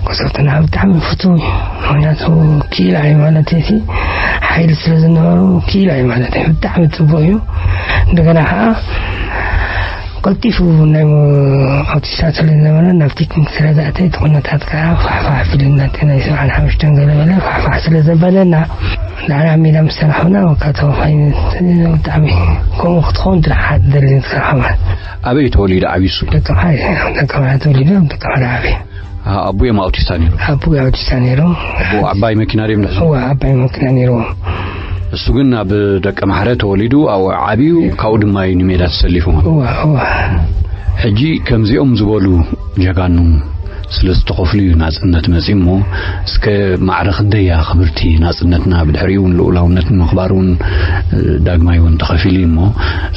ገዛውትና ብጣዕሚ ፍቱው እዩ። ምኽንያቱ ክኢላ እዩ ማለት እዩ። ሓይሊ ስለ ዝነበሩ ክኢላ እዩ ማለት እዩ። ብጣዕሚ ጽቡቕ እዩ። እንደገና ኸዓ ቀልጢፉ ናይ ሞ-፣ ኣውቲስታ ስለ ዝነበረ ናብ ቴክኒክ ስለ ዝኣተየ እቲ ኩነታት ከዓ ፋሕፋሕ ፊልም ናቲ ናይ ሰብዓን ሓሙሽተን ገለ በለ ፋሕፋሕ ስለ ዘበለና ንዓና ሜዳ ምስ ሰራሕና በቃ ተወፋይነት ብጣዕሚ ከምኡ ክትኸውን ትልሓት ደሊ ንሰራሕማ። ኣበይ ተወሊዱ ዓብዩ እሱ? ደቀምሓ፣ ደቀምሓ ተወሊዱ ደቀምሓ ዓብዩ። አ-፣ ኣቦ እዮም ኣውቲስታ ነይሩ። ኣቦ ኣውቲስታ ነይሩ። ኣቦ ዓባይ መኪና ድዮም ዝሕዙ? እዋ፣ ዓባይ መኪና ነይርዎም። እሱ ግን ኣብ ደቀምሓረ ተወሊዱ፣ ኣብ ዓብዩ ካብኡ ድማ እዩ ንሜዳ ተሰሊፉ ማለት። እዋ፣ እዋ። ሕጂ ከምዚኦም ዝበሉ ጀጋኑ ስለ ዝተኸፍሉ እዩ ናጽነት መጺኡ እሞ፣ እስከ ማዕረ ክንደይ እያ ክብርቲ ናጽነትና፣ ብድሕሪኡ እውን ልኡላውነት ንምኽባር እውን፣ እ፣ ዳግማይ እውን ተኸፊሉ እዩ እሞ፣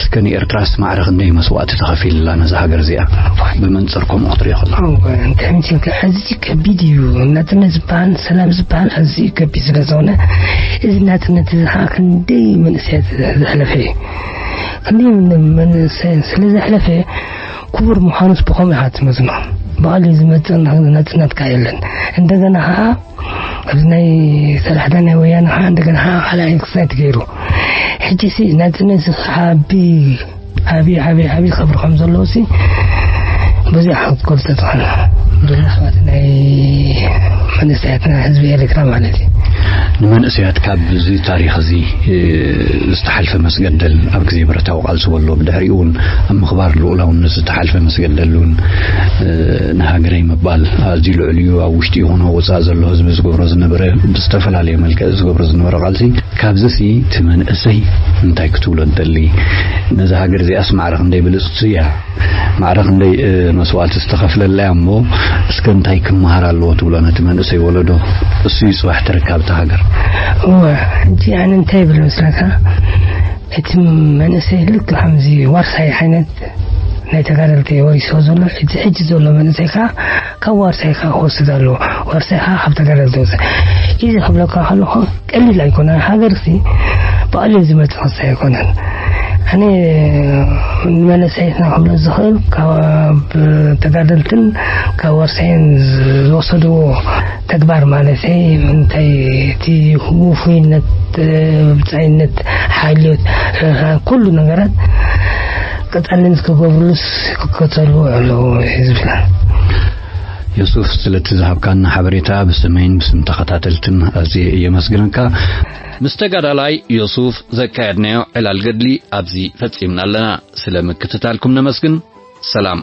እስከ ንኤርትራስ ማዕረ ክንደይ መስዋእቲ ተኸፊልላ ነዛ ሃገር እዚኣ? ብመንጽር ከምኡ ክትሪኦ ከለኻ። እወ፣ እንታይ መሲልካ፣ ኣዝዩ ከቢድ እዩ። ናጽነት ዝበሃል፣ ሰላም ዝበሃል ኣዝዩ ከቢድ ስለ ዝኾነ፣ እዚ ናጽነት እዚ ኸዓ ክንደይ መንእሰያት ዘሕለፈ እዩ። ክንደይ ምን-፣ መንእሰያት ስለ ዘሕለፈ፣ ክቡር ምዃኑስ ብኸምኡ ኢኻ ትመዝኖ። ብቐሊሉ ዝመጽእ ና-፣ ናጽነት ከኣ የለን። እንደገና ኸኣ ኣብዚ ናይ ሰላሕታ ናይ ወያነ ኸኣ እንደገና ኸኣ ካልኣይ ክሳይ ትገይሩ። ሕጂሲ ናጽነት ኸዓ ዓቢ፣ ዓቢ፣ ዓቢ፣ ዓቢ ክብሪ ከም ዘለዎሲ በዚኣ ክትገልጾ ትኽእል። ብዙሕ ኣሕዋት ናይ መንእሰያትና ህዝቢ ኤርትራ ማለት እዩ። ንመንእሰያት ካብ እዚ ታሪኽ እዚ፣ እ፣ ዝተሓልፈ መስገደል ኣብ ግዜ ብረታዊ ቃልሲ ወሎ፣ ብድሕሪኡ እውን ኣብ ምኽባር ልኡላውነት ዝተሓልፈ መስገደል እውን፣ እ፣ ንሃገረይ ምባል ኣዝዩ ልዑል እዩ። ኣብ ውሽጢ ይኹን ኣብ ወጻኢ ዘሎ ህዝቢ ዝገብሮ ዝነበረ፣ ብዝተፈላለየ መልክዕ ዝገብሮ ዝነበረ ቃልሲ፣ ካብዚሲ እቲ መንእሰይ እንታይ ክትብሎ ትደሊ? ነዛ ሃገር እዚኣስ ማዕረ ክንደይ ብልጽቲ እያ? ማዕረ ክንደይ፣ እ፣ መስዋእቲ ዝተኸፍለላ እያ እሞ፣ እስከ እንታይ ክመሃር ኣለዎ ትብሎ ነቲ መንእሰይ ወለዶ? እሱ እዩ ጽባሕ ተረካቢ እታ ሃገር። እወ፣ ሕጂ ኣነ እንታይ ይብል መስለካ? እቲ መንእሰይ ልክዕ ከምዚ ዋርሳይ ዓይነት ናይ ተጋደልቲ ወሪስዎ ዘሎ፣ እቲ ሕጂ ዘሎ መንእሰይ ከኣ ካብ ዋርሳይ ከኣ ክወስድ ኣለዎ። ዋርሳይ ከኣ ካብ ተጋደልቲ ወስድ። እዚ ክብለካ ከለኹ ቀሊል ኣይኮነን። ሃገርሲ ብቐሊሉ ዝመጽእ ክስታይ ኣይኮነን። ኣነ ንመንእሰያትና ክብሎ ዝኽእል ካብ ተጋደልትን ካብ ዋርሳይን ዝወሰድዎ ተግባር ማለተይ፣ እንታይ እቲ ውፉይነት፣ ብጻይነት፣ ሓልዮት፣ ርህራሄ፣ ኩሉ ነገራት ቀጻልነት ክገብሩሉስ ክከተሉ ኣለዎ ህዝብና። ዮሱፍ፣ ስለቲ ዝሃብካና ሓበሬታ ብስመይን ብስም ተኸታተልትን ኣዝየ እየ የመስግነካ። ምስ ተጋዳላይ ዮሱፍ ዘካየድናዮ ዕላል ገድሊ ኣብዚ ፈጺምና ኣለና። ስለ ምክትታልኩም ነመስግን። ሰላም።